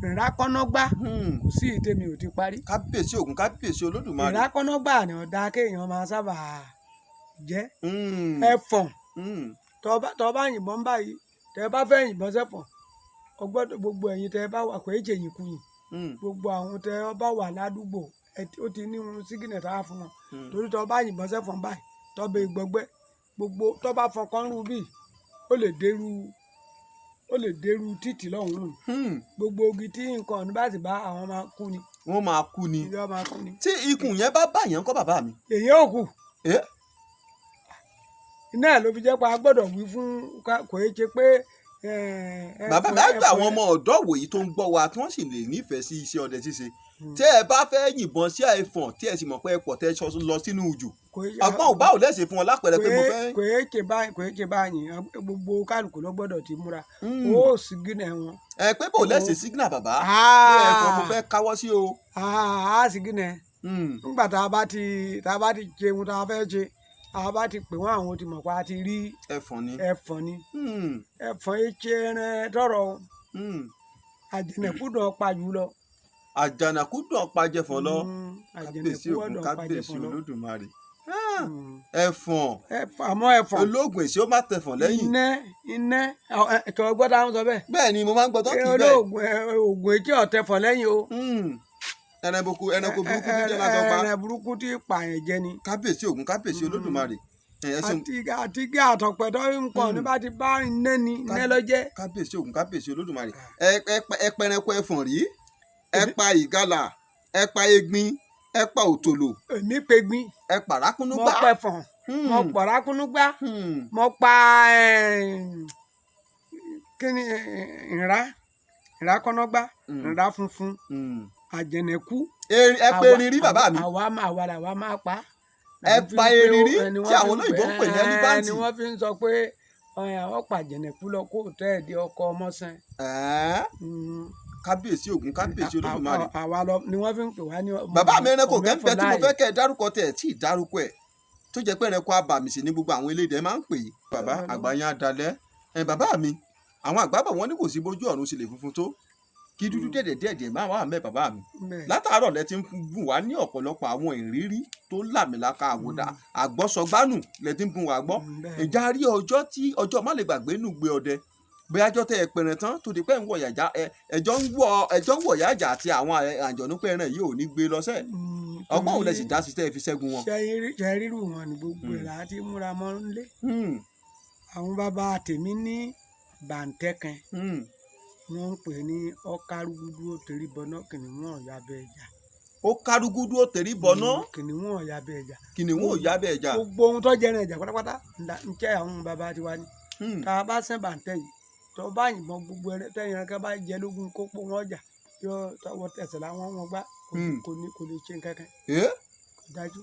ìrákọ́nọ́gbá, kò sí ìtẹ̀mí ò ti parí. Kábíyèsí Ògún, kábíyèsí Olódùmarè. Ìrákọ́nọ́gbá ni ọ̀dà kéèyàn máa sábà jẹ́. Ẹfọ̀n, tọ́ bá yìnbọn báyìí, tẹ́ bá fẹ́ yìnbọn sẹ́fọ̀n, ọgbọ́dọ̀ gbogbo ẹ̀yin tẹ́ bá wà kò é ṣe yìnkuyìn, gbogbo àwọn tẹ́ bá wà ládùúgbò ó ti ní irun sígìnà tá a fún wọn, torí tọ́ bá yìnbọn sẹ́fọ̀n báyìí, tọ́ bẹ gbọgbẹ́ gbogbo tọ́ bá fọkàn rú bíi, ó lè dérú títì lọ́hùn-ún. Gbogbo igi tí nǹkan ọ̀nà bá sì bá àwọn máa kú ni. Wọ́n máa kú ni. Ìjọba máa kú ni. Tí ikùn yẹn bá bàyàn ńkọ́ bàbá mi? Èyí ò kù. Iná ẹ̀ ló fi jẹ́ pé a gbọ́dọ̀ wí fún kò é ṣe pé Bàbá mi, á gbà àwọn ọmọ ọ̀dọ́ wòyí tó ń gbọ́ wa tí wọ́n sì lè nífẹ̀ẹ́ sí iṣẹ́ ọdẹ ṣíṣe, tẹ́ ẹ bá fẹ́ yìnbọn sí ẹfọ̀n tí ẹ sì mọ̀ pé ẹ pọ̀ tẹ́ ẹ lọ sínú ijù, ọgbọ́n ò báwo lẹ́sẹ̀ fún wọn lápẹẹrẹ pé mo fẹ́. Kò é ṣe báyìí, kò é ṣe báyìí, gbogbo kálukú ló gbọ́dọ̀ ti múra ó sì gínà wọn. Ẹ pé bò lẹ́sẹ̀ sígínà bàbá pé ẹfọ̀n mo fẹ́ káwọ́ sí o. Á sì gínà nígbà tá a bá ti ṣe ohun tá a fẹ́ ṣe, a bá ti pè wọ́n, àwọn ti mọ̀ pé a ti rí ẹfọ̀n ni. Ẹfọ̀n ni. Ẹfọ̀n yìí ṣe ẹran tọrọ. Àjẹnẹkú dàn pa jù lọ. Àjànàkú dàn pajẹfọ̀n lọ. Kábíyèsí Àjẹnẹkú Ògún, dàn kábíyèsí pajẹfọ̀n lọ. Olódùmarè. Ẹfọ̀n. Àmọ́ ẹfọ̀n. Ológun èsì ó má tẹfọ̀n lẹ́yìn. Iná iná ẹ̀kọ́ gbọ́dọ̀ àwọn sọ bẹ́ẹ̀. Bẹ́ẹ̀ ni mo máa ń gbọ́ tó kì í bẹ́ẹ̀. Olóògùn ògùn etí ọ̀tẹ̀fọ̀ lẹ́yìn o. Ẹranko ẹranko burúkú tí jẹ́ lásán pa. Ẹran burúkú tí pààyàn jẹ ni. Kábíyèsí Ògún, kábíyèsí Olódùmarè. Ẹ ṣeun. Àti gé àtọ̀pẹ̀ tó ń kọ̀ ní bá ti bá iná ni iná lọ jẹ́. Kábíyèsí Ògún, kábíyèsí Olódùmarè. Ẹ pẹranko ẹfọ̀n rí, ẹ pa ìgalà, ẹ pa egbin, ẹ pa òtòlò? Èmi pegbin. Ẹ pa Mo rákúnúgbá. pẹfọ̀n, mo pọ̀ rákúnúgbá, mo pa kíni ìrá ìrákọ́nọ́gbá, ìrá funfun, àjẹnẹkú. Ẹ pe erin rí bàbá mi? Àwa máa wà làwa máa pa. Ẹ pa erin rí tí àwọn olóyìnbó ń pè ní elephant? Ni wọ́n fi ń sọ pé àwọn pàjẹnẹkú lọ kó tẹ́ ẹ̀ di ọkọ ọmọsán. Kábíyèsí Ògún, kábíyèsí Olódùmarè. Àwa lọ ni wọ́n fi ń pè wá ní ọmọ. Bàbá mi, ẹranko kẹ́ńpẹ́ tí mo fẹ́ kẹ́ ẹ dárúkọ tẹ̀ ẹ̀ tí ì dárúkọ ẹ̀, tó jẹ́ pé ẹranko abàmì sì ní gbogbo àwọn elédè máa ń pè é. Bàbá àgbà yẹn á dalẹ̀ ẹ. Bàbá mi, àwọn àgbà bọ̀ wọ́n ní kò sí bójú ọ̀run sì lè funfun tó, kí dúdú dẹ̀dẹ̀ díẹ̀díẹ̀ máa wà mẹ́. Bàbá mi, látàárọ̀ lẹ ti ń bùn wá ní ọ̀pọ̀lọpọ̀ àwọn ìrírí tó làmìlaka, àwòdà àgbọ́sọgbánù lẹ ti ń bùn wá gbọ́. Ìjà rí ọjọ́ tí ọjọ́ má lè gbàgbé nù gbé ọdẹ, bóyá ọjọ́ tẹ ẹ pẹ̀rẹ̀ tán tó di pé ń wọ yàjà, ẹjọ́ ń wọ ẹjọ́ ń wọ yàjà àti àwọn àjọ̀nú pé ẹran yìí ò ní gbé lọ́sẹ̀, ọgbọ́n òun lẹ sì dá sí tẹ́ ẹ fi ṣẹ́gun wọn? Ṣe rírù wọn ní gbogbo ẹ̀ láti múra mọ́ nílé. Àwọn bàbá tèmi ní bàǹtẹ́ kan, wọ́n ń pè ní ọ̀kárùgúdú òtẹ̀rí bọná, kìnìún ọ̀yà bẹ́ẹ̀ jà. Ó kárúgúdú ó tẹ̀rí bọná. Kìnìún ọ̀yà bẹ́ẹ̀ jà. Kìnìún ò yá bẹ́ẹ̀ jà. Gbogbo ohun tó jẹran ẹ̀jà pátápátá ń tẹ́ àwọn bàbá tiwa ni. Tá a bá sẹ́ bàǹtẹ́ yìí, tó bá yìnbọn, gbogbo ẹrẹ tẹ́yìn ẹranko bá jẹ lógún kópó wọn jà yọ tọwọ́ tẹsẹ̀ làwọn wọn gbá. Hmm. Kò ní, kò lè ṣe nǹkan kan. Ẹ́? Kò dájú.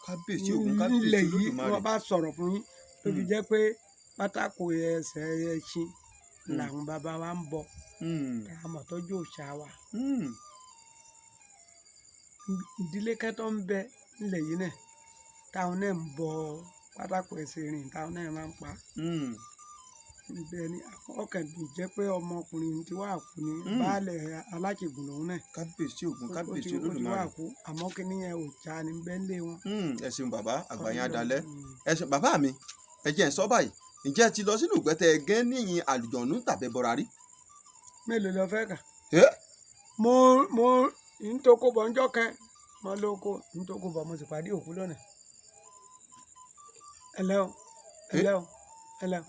Kábíyèsí Ògún, kábíyèsí Nílẹ̀ yìí, Olódùmarè. wọ́n bá sọ̀rọ̀ fún yín ló fi jẹ́ pé pátákó ẹsẹ̀ ẹṣin làwọn bàbá wa ń bọ, tá a mọ̀ tọ́jú òòṣà wa. Ìdílé kẹ́tọ́ ń bẹ nílẹ̀ yìí náà táwọn náà ń bọ pátákó ẹsẹ̀ rìn, táwọn náà máa ń pa. Bẹ́ẹ̀ ni, ọkàn dùn jẹ́ pé ọmọkùnrin tí wàá kú ni. Baálẹ̀ aláṣẹ̀gùn lòun náà. Kábíyèsí Ògún, kábíyèsí Ó ti wá Olódùmarè. kú, àmọ́ kíní yẹn òòṣà ni bẹ́ẹ̀ lé wọn. Ẹ ṣeun bàbá, àgbà yẹn á dalẹ̀. Ẹ ṣeun bàbá mi. Ẹ jẹ́ ń sọ báyìí, ǹjẹ́ ẹ ti lọ sínú ìgbẹ́tẹ̀ gẹ́ níyìn àlùjọ̀nú tàbí bọ̀rà rí? Mélòó lọ fẹ́ kà? Ẹ́? Mo ń tó kó bọ̀ ńjọ́ kan, mo lóko ń tó kó bọ̀, mo sì pàdé òkú lọ́nà. Ẹlẹ́ o, ẹlẹ́ o, ẹlẹ́ o.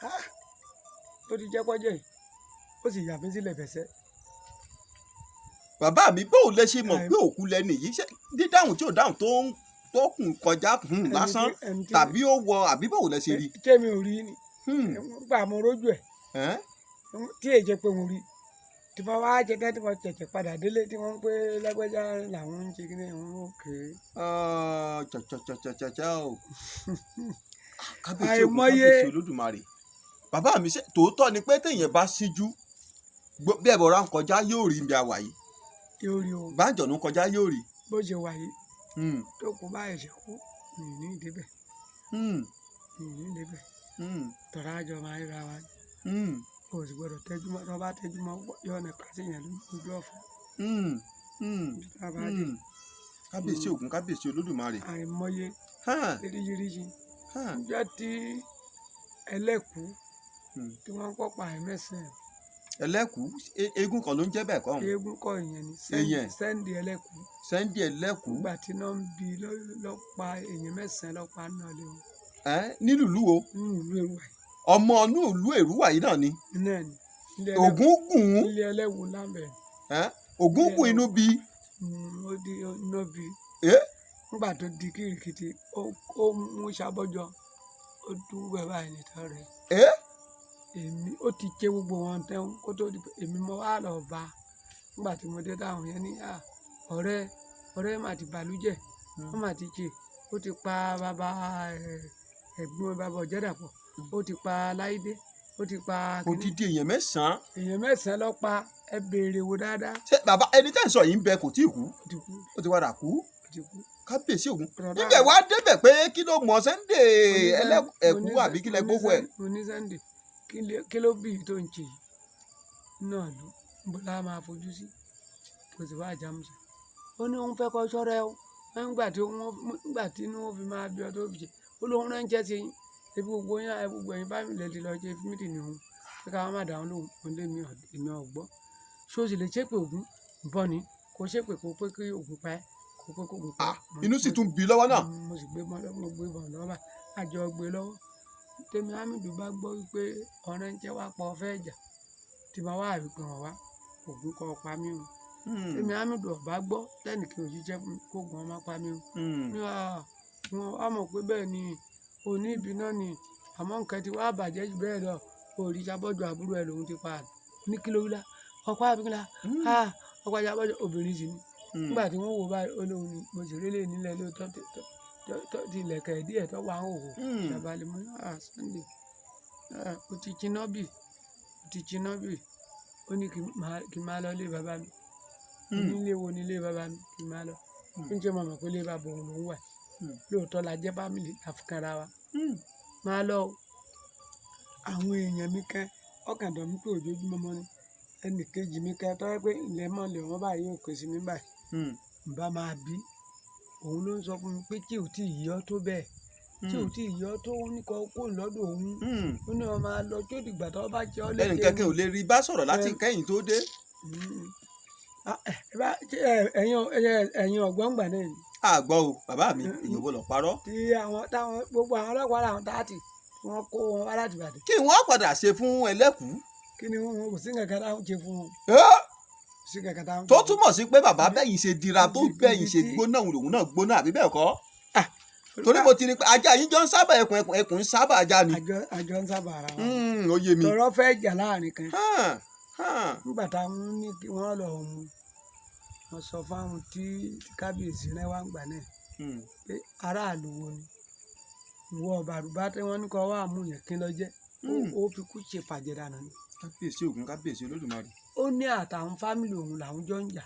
Ah! Tó ti jẹ́ pọ́jẹ́ yìí, ó sì yà mí sílẹ̀ fẹsẹ̀. Bàbá mi, bóun lẹ ṣe mọ̀ pé òkú lẹni yìí? Ṣé dídáhùn tí ò dáhùn tó ń tó kùn kọjá lásán tàbí ó wọ, àbí bóun lẹ ṣe rí? Tèmi ò rí ni. Gbà mo rójú ẹ̀ tí èyí jẹ́ pé mo rí tí mo wá jẹ tẹ́, tí mo tẹ̀tẹ̀ padà délé, tí wọ́n ń pé lágbájá làwọn ń ṣe kí ni òun ò ké. Ah, cha o, kábíyèsí Ògún, Àìmọye. kábíyèsí Olódùmarè. Bàbá mi, ṣe tòótọ́ ni pé téèyàn bá síjú bí ẹ̀bọ̀ra ń kọjá yóò rí ibi àwà yìí? Yóò rí o. Bájọ̀nù kọjá yóò rí? Bó ṣe wà yìí, tó kú bá ẹ̀ṣẹ̀ kú, mi ní ìdíbẹ̀, mi ní ìdíbẹ̀. Tọ̀rọ̀ àjọ máa ń ra wa ni. O sì gbọ́dọ̀ tẹ́jú mọ́, tó bá tẹ́jú mọ́ yóò ní kásì yẹn lójú ọ̀fọ̀. Ibi tá a bá dé. Kábíyèsí Ògún, kábíyèsí Olódùmarè. Àìmọye oríṣiríṣi. Níjọ́ tí ẹlẹ́kùú tí wọ́n kọ́ pa ẹ̀ mẹ́sàn-án. Ẹlẹ́kùú, eégún kan ló ń jẹ́ bẹ́ẹ̀ kọ́ ọ̀hún? Eégún kọ́ ìyẹn ni. Èèyàn. Sẹ́ńdì ẹlẹ́kùú. Sẹ́ńdì ẹlẹ́kùú. Nígbà tí iná ń bi lọ́ pa èèyàn mẹ́sàn-án, lọ́ pa náà lé wọn. Ẹ́, nílùú ìlú wo? Nínú ìlú Èrúwà yìí. Ọmọ inú ìlú Èrúwà yìí náà ni? Náà ni. Ilé ẹlẹ́kùú. Ògún gùn ún. Ilé ẹlẹ́wù lábẹ́. Ẹ́, Ògún gùn inú bí? Ó di iná bi. Ẹ́? Nígbà tó di kìrìkìtì, ó mú sábọ́jọ, ó dúró ẹ̀ báyìí nìkan rẹ̀. Ẹ́? Èmi ó ti ké gbogbo wọn tán kó tó di pé èmi mo wá lọ bá a. Nígbà tí mo dé, táwọn yẹn ní, "À, ọ̀rẹ́, ọ̀rẹ́ mà ti bàlújẹ́, wọ́n mà ti ṣe, ó ti pa bàbá ẹ̀, ẹ̀gbọ́n bàbá Ọ̀jẹ̀dàpọ̀, ó ti pa Láídé, ó ti pa kíní." Odidi èèyàn mẹ́sàn-án. Èèyàn mẹ́sàn-án ló pa, ẹ béèrè wo dáadáa. Ṣé bàbá ẹni tẹ́ ń sọ yìí ń bẹ, kò tí ì kú? Ó ti kú. Ó ti padà kú? Ó ti kú. Kábíyèsí Ògún. Rọ̀dá. Níbẹ̀ wá débẹ̀ pé kí ló mọ̀ Sunday ẹlẹ́kú àbí kí lẹ gbókò ẹ̀? Mo ní Sunday, kí ló bí tó ń ṣe yìí náà ló ń bọ́ láà máa fojú sí kò sì wá àjàmùsà. Ó ní òun fẹ́ kọ́ sọ́rẹ́ o. Wọ́n nígbà tí inú wọn fi máa bí ọ tó fi ṣe, ó lóun ránṣẹ́ sí yín, ebi gbogbo yín, gbogbo ẹ̀yin bá mi lè ti lọ ṣe fímítì ní òun pé ká má dáhùn lóhùn. Òun lé mi, èmi ọ̀gbọ́ ṣó sì lè ṣépè Ògún bọ́ ni kò ṣépè, kó pé kí Ògún pa ẹ́, kó pé kó Ògún pa Ah, ẹ́. inú sì tún bí lọ́wọ́ náà. Mo sì gbé bọ́n lọ́wọ́, mo gbé bọ́n lọ́wọ́ báyìí, àjọ gbé lọ́wọ́. Tèmi Hamidu bá gbọ́ wípé ọ̀rẹ́ ń jẹ́ wá pọ̀ fẹ́ jà tí mo wá àwípé wọn wá, Ògún kọ́ pa mí o. Tèmi Hamidu ọ̀bá gbọ́ tẹ́nìkan ò jíjẹ́ fún mi kó gun ọmọ pa mí o. Ní wọn á mọ̀ pé bẹ́ẹ̀ ni òní ìbí náà ni, àmọ́ nǹkan ti wá bàjẹ́ jù bẹ́ẹ̀ lọ. Òrìṣà bọ́jọ àbúrò ẹ̀ lòun ti pa ní kí ló wí lá ọkọ àbíkínlá ọkọ àjàbọ́jọ obìnrin sì ni. Nígbà tí wọ́n wò báyìí, ó lóun ni mo sì rí lè nílẹ̀ lóòótọ́ ti ilẹ̀kẹ̀ díẹ̀ tó wà ń hòhò. Ìjàmbá mú, Sunday, ó ti jiná bì, ó ti jiná bì. Ó ní kí n máa lọ ilé bàbá mi. Nílé wo ni ilé bàbá mi? Kí n máa lọ. Ń ṣe mọ̀ pé ilé bàbá òun lòún wà. Lóòótọ́ la jẹ́ fámìlì àfikànra wa. Máa lọ o. Àwọn èèyàn mi kan ọkàn dọ̀ mí pé ojoojúmọ́ mọ́ ni ẹnì kejì mi kan tọ́ pé ilẹ̀ mọ́ lè wọ́n báyìí, yóò kó sí mi báyìí. N bá máa bí òun ló ń sọ fún mi pé tí ò tí ì yọ tó bẹ́ẹ̀, tí ò tí ì yọ tó, ó ní kó kó lọ́dọ̀ òun. Ó ní wọn máa lọ tó dìgbà tó bá jẹ́ ọ́ léṣe. Ẹnì kankan ò lè rí bá sọ̀rọ̀ láti kẹ́yìn tó dé. Ẹ̀yin ọ̀gbọ́n gbà náà ni. Àgbọ̀ o bàbá mi, èèyàn gbọ́dọ̀ parọ́. Tí àwọn táwọn gbogbo àwọn ọlọ́pàá làwọn táàtì wọ́n kó wọn wá láti Ìbàdàn. Kí wọ́n padà ṣe fún ẹlẹ́kùú? Kí ni wọn kò sí nǹkan táwọn ṣe fún wọn. Kò sí nǹkan táwọn. Tó túmọ̀ sí pé bàbá bẹ́yìn ṣe dira tó bẹ́yìn ṣe gbóná, òun lòun náà gbóná, àbí bẹ́ẹ̀ kọ́? Torí mo ti rí pé ajá yín jọ ń sábà ẹkùn, ẹkùn ẹkùn ń sábà ajá ni. Àjọ ń sábà ara wa. Ó yé mi. Tọrọ fẹ́ jà láàrin kan. Nígbà táwọn ní kí wọ́n lọ mú Mo sọ fáwọn tí kábíyèsí rẹ wá ń gbà náà pé aráàlú wo ni ìwọ Bàrùbá tí wọ́n ní kó wá mú yẹn kí lọ jẹ́, ó fi kú ṣe fàjẹ́ dànù ni. Kábíyèsí Ògún, kábíyèsí Olódùmarè. Ó ní àtàwọn fámìlì òun làwọn jọ ń jà.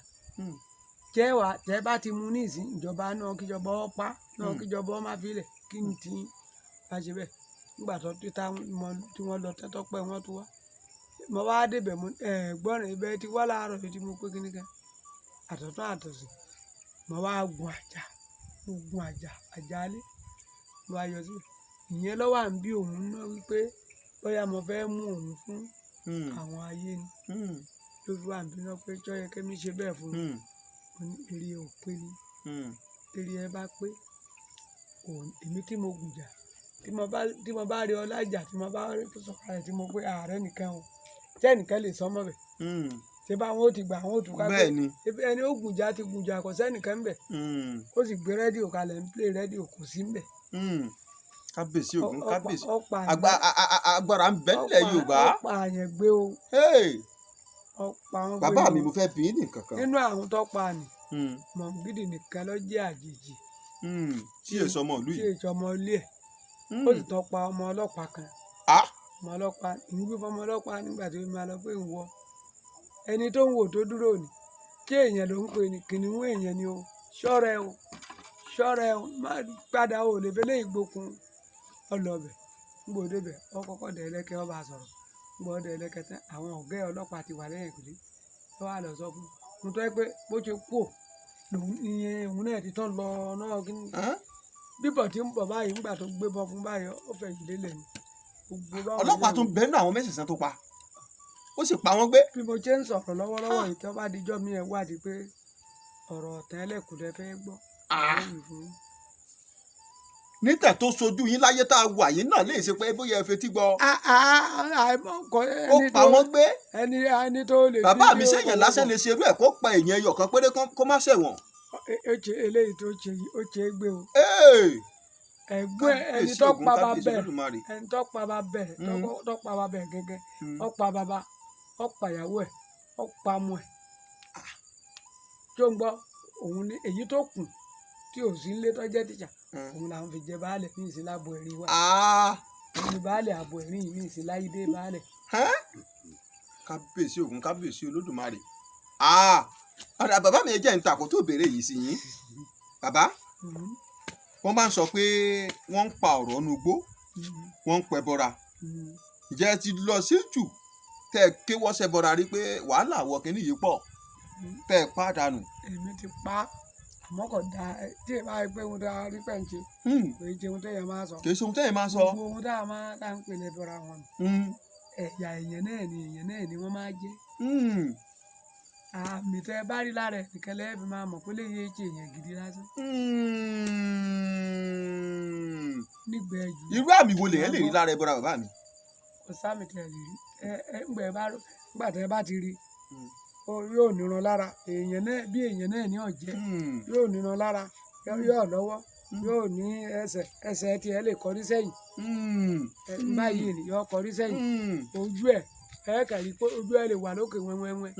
Tẹ́ wà tẹ́ bá ti mú ní ìsín, ìjọba náà kíjọba ọ pa náà, kíjọba ọ má filẹ̀ kí n ti bá ṣe bẹ́ẹ̀. Nígbà tó tí táwọn mọ tí wọ́n lọ tẹ́tọ́ pẹ́ wọ́n tó wá, mo wá débẹ̀, mo ẹ̀ gbọ́ràn ibẹ̀ ti wá láàárọ̀ yìí tí mo pé kíní kan àtọ̀tún àtọ̀sí. Mo wá gun àjà, mo gun àjà àjálé, mo wá yọ síbẹ̀. Ìyẹn lọ́wọ́ à ń bí òun náà wípé bóyá mo fẹ́ mú òun fún àwọn ayé ni, ló fi wà ń bínú pé jọ́ yẹ kémi ṣe bẹ́ẹ̀ fún un. Mo ní eré ò pé ni, eré ẹ bá pé òun èmi tí mo gùn jà, tí mo bá rí ọ lájà, tí mo bá rí tó sọ̀kalẹ̀ tí mo pé ààrẹ nìkan o, tí ẹnìkan lè sọ mọ́ bẹ̀, ṣé bá wọn ó ti gbà àwọn ó tún ká pé Bẹ́ẹ̀ ni. ebi ẹni ó gùnjà ti gùnjà, kò sẹ́nìkan ń bẹ̀. Ó sì gbé rédíò kalẹ̀, ń plé rédíò, kò sí ń bẹ̀. Kábíyèsí Ògún, kábíyèsí. Ọ̀pá Agbára ń bẹ nílẹ̀ Yorùbá. Ọ̀pá àyàn gbé o. Hey! Ọ̀pá àwọn gbé Bàbá o. mi, mo fẹ́ bí yín ní nǹkan kan. Nínú àwọn tó pa ni, Mọ̀ngídì nìkan ló jẹ́ àjèjì. Tí èso ọmọ ìlú tí yìí. Èso ọmọ ilé ẹ̀. Ó sì tọ́ pa ọmọ ọlọ́pàá kan. Ọmọ ọlọ́pàá ìwé fọmọ ọlọ́pàá nígbà tó máa lọ pé ń wọ ẹni tó ń wò tó dúró ni kí èèyàn ló ń pè ní kìnìún, èèyàn ni o, ṣọ́ra ẹ o, ṣọ́ra ẹ o, má padà o lè fẹ́ léyìí gbókun ọlọ́bẹ̀. Ńgbò débẹ̀, ọ kọ́kọ́ dẹ̀ ẹlẹ́kẹ́, ọba sọ̀rọ̀. Ńgbò dẹ̀ ẹlẹ́kẹ́ tán, àwọn ọ̀gá ẹ̀ ọlọ́pàá ti wà lẹ́yìn ìkùlé, ẹ wá lọ sọ fún un tó yẹ pé bó ṣe kú lòun ìyẹn òun náà ti tán lọ náà kí ni bíbọ̀ tí ń bọ̀ báyìí. Ńgbà tó gbé bọ́ fún báyìí, ó fẹ́ yìí lélẹ̀ ni gbogbo báwọn Ọlọ́pàá náà tún bẹ́ẹ̀ nù àwọn mẹ́sàn-án tó pa, ó sì pa wọ́n gbé. Bí mo ṣe ń sọ̀rọ̀ lọ́wọ́lọ́wọ́ yìí, tó bá dijọ́ mi ẹ̀ wádìí pé ọ̀rọ̀ ọ̀tàn ẹlẹ́kùnrin fẹ́ gbọ́, àwọn yìí fún yín. Nítẹ̀ tó sojú yín láyé tá a wà yín náà lè ṣe pé bóyá ẹ fetí gbọ́. Àìmọ̀ kọ Ó ẹni pa tó wọ́n gbé. ẹni tó lè Bàbá fi mi, bí sẹ́yìn ó lásán lè ṣerú ẹ̀ kó pa èèyàn ẹyọ kan péré kó má ṣẹ̀wọ̀n? Ó ṣe eléyìí tó ṣe yìí, ó ṣe é gbé o. Hey! Ẹ̀gbọ́n ẹ̀, ẹni Kábíyèsí tó Ògún, pa bá kábíyèsí bẹ́ẹ̀, Olódùmarè. ẹni tó pa bá bẹ́ẹ̀, tó pa bá bẹ́ẹ̀ gẹ́gẹ́, ó pa bàbá, ó pa ìyàwó ẹ̀, ó pa ọmọ ẹ̀ tó ń gbọ́ òun ni èyí tó kù tí ò sí nílé tó jẹ́ tíṣà. Òun làwọn fi jẹ baálẹ̀ ní ìsìn lábo ẹ̀rín wa. Òun ni baálẹ̀ àbọ̀ ẹ̀rín yìí ní ìsìn láyédè baálẹ̀. Ẹ́? Kábíyèsí Ògún, kábíyèsí Olódùmarè. Ọ̀dà bàbá mi, ẹ jẹ́ n ta kó tó béèrè yìí sí yín bàbá. Wọ́n máa ń sọ pé wọ́n ń pa ọ̀rọ̀ nu igbó, wọ́n ń pẹ́ bọ́ra. Ǹjẹ́ ẹ ti lọ sí jù tẹ́ ẹ kéwọ́ sẹ́bọra rí pé wàhálà wọ kínní yìí pọ̀, tẹ́ ẹ pàdánù? Èmi ti pa á, àmọ́ kò dáa tí ì bá rí pé ohun tó a rí pẹ̀ ń ṣe, kò í ṣe ohun téèyàn máa sọ. Kì í ṣe ohun tẹ́yìn máa sọ. Gbogbo ohun tá a máa tá a ń pè lẹ́bọra wọn nù. Ẹ̀yà èèyàn náà ni, èèyàn náà ni wọ́n máa jẹ́. Àmì tẹ́ ẹ bá rí lára ẹ̀ nìkan lẹ́ẹ̀ fi máa mọ̀ pé léyìí ṣe èèyàn gidi lásán. Nígbẹ̀ẹ́ jù. Irú àmì wo lèyàn lè rí lára ẹbọra, bàbá mi? Kò sáàmì tẹ́ ẹ lè rí. Ẹ ẹ ńgbà ẹ bá ńgbà tẹ́ ẹ bá ti rí, ó yóò níran lára èèyàn náà, bí èèyàn náà ní ọ̀jẹ́. Yóò níran lára, yóò lọ́wọ́, yóò ní ẹsẹ̀, ẹsẹ̀ tiẹ̀ lè kọrí sẹ́yìn. Ẹ báyìí ni yóò kọrí sẹ́yìn. Ojú ẹ̀, ẹ kàn rí pé ojú ẹ̀ lè wà lókè wẹ́wẹ́wẹ́.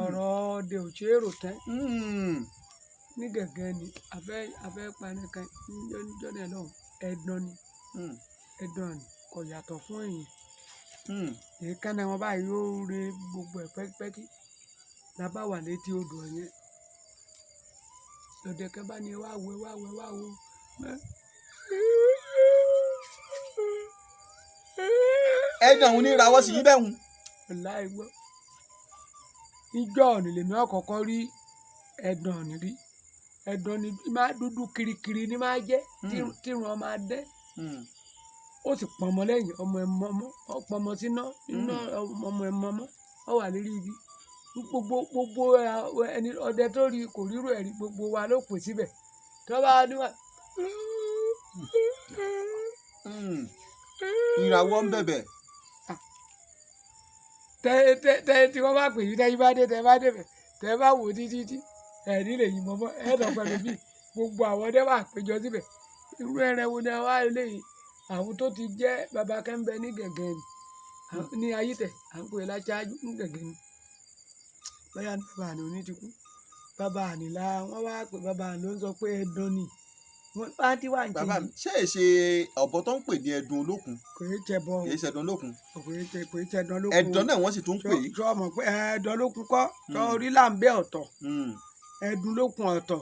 Ọ̀rọ̀ ọdẹ ò ṣeé rò tán. Ní gẹ̀gẹ́ ni afẹ́ pa ẹnìkan níjọ́ náà lọ́hùn, ẹ̀dán ni. Ẹ̀dán ni, kò yàtọ̀ fún èèyàn. Èékánná wọn báyìí yóò re gbogbo ẹ̀ pẹ́kípẹ́kí. La bá wà létí odò yẹn, lọ́dẹ kan bá ní, "Ẹ wá wo, ẹ wá wo, ẹ wá wo." Ẹ̀dàn òun ní rawọ́ sí yín bẹ́ẹ̀ hun. Láì gbọ́, ìjọ òní lèmi ọ̀kọ̀ọ̀kọ́ rí ẹ̀dàn òní rí. Ẹ̀dàn ni máa dúdú kirikiri ní máa jẹ́, tírun máa dẹ́. Ó sì pọnmọ lẹ́yìn ọmọ ẹ̀ mọ́mọ́, ó pọnmọ síná iná ọmọ ẹ̀ mọ́mọ́, ó wà lérí igi. Gbogbo gbogbo ẹni ọdẹ tó rí kò rírò ẹ̀rí, gbogbo wa ló pè síbẹ̀ tó bá níwà. Ìràwọ̀ ń bẹ̀bẹ̀. Tẹ tẹ tẹ tí wọ́n bá pè yín, tẹ́yìn bá dé, tẹ́ bá débẹ̀, tẹ́ bá wò títí tí ẹ̀rí lè yìnbọn mọ́ ẹ̀ lọ pẹ̀lú bí gbogbo àwọn ọdẹ wà péjọ síbẹ̀. Irú ẹran wo ni àwa eléyìí? Àwọn tó ti jẹ́ baba kẹ́ńbẹ́ ní gẹ̀gẹ́ ni ní ayítẹ̀ à ń pè láṣáájú ní gẹ̀gẹ́ ni, bóyá ní bàbá ni òní ti kú. Bàbá ànílá wọ́n wá pé bàbá àní ló ń sọ pé ẹdun ni wọ́n bá ti wà ń ṣe Bàbá mi, yìí. Ṣé è ṣe ọ̀bọ tó ń pè ní ẹdun olókun? Kò í jẹ bọ. Kì í ṣe ẹdun olókun. Kò í jẹ ẹdun olókun. Ẹdun náà wọ́n sì tún ń pè é. Sọ mọ̀ pé ẹdun olókun kọ́ sọ orí láǹbẹ́ ọ̀tọ̀, ẹdun lókun ọ̀tọ̀.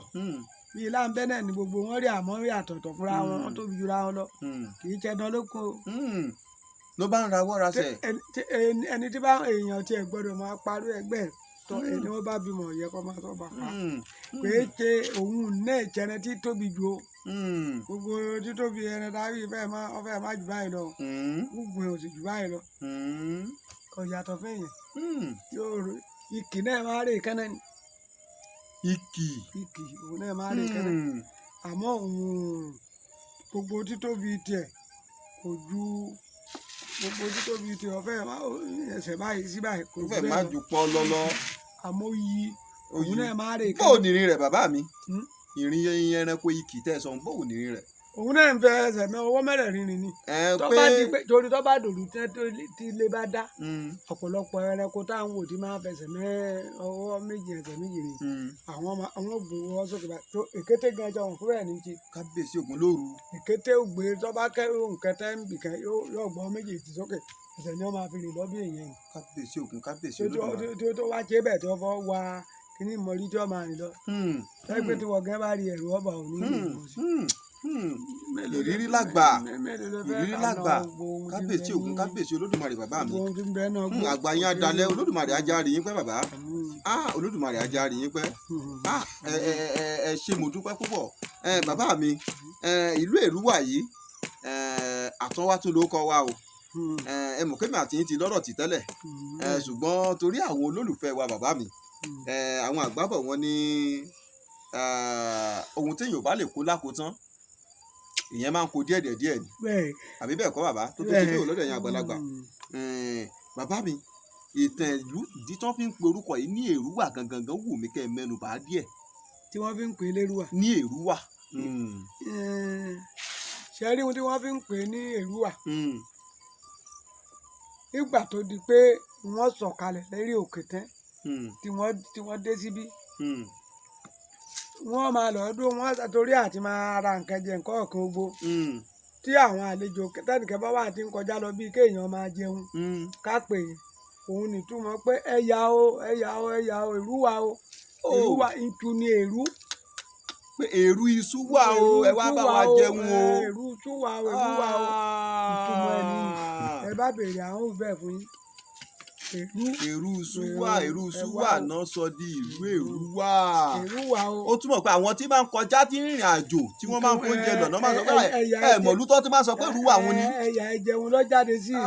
Bíi láǹbẹ́ náà ni gbogbo wọn rí, àmọ́ rí àtọ̀tọ̀ fúnra wọn, wọ́n tóbi jura wọn lọ. Kì í jẹ ẹdun olókun o. Ló bá ń rawọ́ rasẹ̀. Ẹni tí bá èèyàn tiẹ̀ gbọ́dọ̀ máa parí ẹgbẹ́ ẹ̀ tọ́, ẹni wọ́n bá bímọ yẹ kó máa sọ bá pa. Pé ṣe òun náà jẹrẹ tí tóbi ju o. Gbogbo títóbi ẹran dárí fẹ́ má ọfẹ́ má jù báyìí lọ. Gbogbo ẹ̀ ò sì jù báyìí lọ. Kò yàtọ̀ fẹ́yìn. Yóò ro ìkì náà máa rè kẹ́nẹ́ ni. Ìkì. Ìkì òun náà máa rè kẹ́nẹ́. Àmọ́ òun gbogbo títóbi tiẹ̀ kò ju gbogbo títóbi tiẹ̀ ọfẹ́ má ẹsẹ̀ báyìí sí báyìí kò Ó jù fẹ́ bẹ́ẹ̀ má lọ. ju pọ́ lọ́lọ́. Àmọ́ yí Ó yí. òun náà máa rè Bó kẹ́nẹ́. nìrin rẹ̀, bàbá mi? Hmm? Ìrìn ẹranko ìkì tẹ́ ẹ sọ, bó nìrin rẹ̀? Òun náà ń fẹ́ ẹsẹ̀ mẹ́ ọwọ́ mẹ́rẹ̀ẹ̀rin rìn ni. Ẹ Tó pé bá di pé torí tó bá dòrú tẹ́ tí ilé bá dá, ọ̀pọ̀lọpọ̀ ẹranko tá à ń wò tí máa ń fẹsẹ̀ mẹ́ ọwọ́ méjì ẹsẹ̀ méjì rìn, àwọn ọmọ àwọn gbé wọn sókè báyìí tó èkété gan jọ wọn kúrẹ́ ní ti. Kábíyèsí Ògún lóru. Èkété ògbé tó bá kẹ́ nǹkan tẹ́ ń bì kan yóò gbọ́ méjèèjì sókè, ẹsẹ̀ ni wọ́n máa fi rìn lọ bí èèyàn ni. Kábíyèsí Ògún, kábíyèsí tó tó Olódùmarè. tó tó wá ṣe bẹ́ẹ̀ tó fọ́ wa kíní mọ̀rí tí wọ́n máa rìn lọ lẹ́gbẹ́ tí wọ́n gẹ́ bá rí ẹ̀rù ọba òní ìlú sí. Ìrírí lágbà. Mélòó ló fẹ́ Ìrírí kà lágbà. náà gbogbo ohun tí ń Kábíyèsí bẹ Ògún, kábíyèsí Olódùmarè, bàbá mi. gbogbo ohun tí ń bẹ náà Àgbà yín á dalẹ̀, Olódùmarè á jàre yín pẹ́, bàbá. Ah, Olódùmarè á jàre yín pẹ́. Ah, ẹ ẹ ẹ ẹ ṣé, mo dúpẹ́ púpọ̀. Ẹ bàbá mi, ẹ ìlú Èrúwà yìí, ẹ àtọ́wá tún ló kọ wa o. Ẹ mọ̀ kémi àti yín ti lọ́rọ̀ tì tẹ́lẹ̀. Ẹ ṣùgbọ́n torí àwọn olólùfẹ́ wa, bàbá mi, ẹ àwọn àgbà bọ̀ wọ́n ní ohun téèyàn ò bá lè kó lákòótán, ìyẹn máa ń kó díẹ̀ díẹ̀ díẹ̀ ni. Bẹ́ẹ̀. Àbí bẹ́ẹ̀ kọ́, bàbá? Tó tó ṣe bí òlọ́dọ̀ yẹn àgbàlagbà. Bàbá mi, ìtàn ìlú ìdí tí wọ́n fi ń pe orúkọ yìí ní Èrúwà gangan gan wù mí kẹ́ ẹ mẹ́nu bà á díẹ̀. Tí wọ́n fi ń pè é lérúwà. Ní Èrúwà. Ṣe rí ohun tí wọ́n fi ń pè é ní Èrúwà? Nígbà tó di pé wọ́n sọ̀kalẹ̀ lérí òkè tán, tí wọ́n dé síbí, wọ́n máa lọ dún wọ́n torí àti máa ra nǹkan jẹ, nǹkan ọ̀kan gbogbo tí àwọn àlejò tẹnìkan bá wà tí ń kọjá lọ bíi kéèyàn máa jẹun, ká pè é òun nìtúmọ̀ pé ẹ̀yà o, ẹ̀yà o, ẹ̀yà o, Èrúwà o. Èrúwà ìtù ni èrú. Pé èrú iṣu wà o, ẹ wá bá wa jẹun o. Èrú iṣu wà o, Èrúwà o, ìtumọ̀ ẹ̀ nìyí. Ẹ bá béèrè àwọn òbí bẹ́ẹ̀ fún yín, èrú. Èrú iṣu wà, èrú iṣu ẹ wà wá o. náà sọ di ìlú Èrúwà. Èrúwà o. Ó túmọ̀ pé àwọn tí máa ń kọjá, tí ń rìnrìn àjò, tí wọ́n máa ń fóúnjẹ lọ̀nà, máa ń sọ pé ẹ̀yà ẹ mọ̀lútọ́ tí máa ń sọ pé Èrúwà wọn ni. Ẹ̀yà ẹ̀jẹun ló jáde sí i.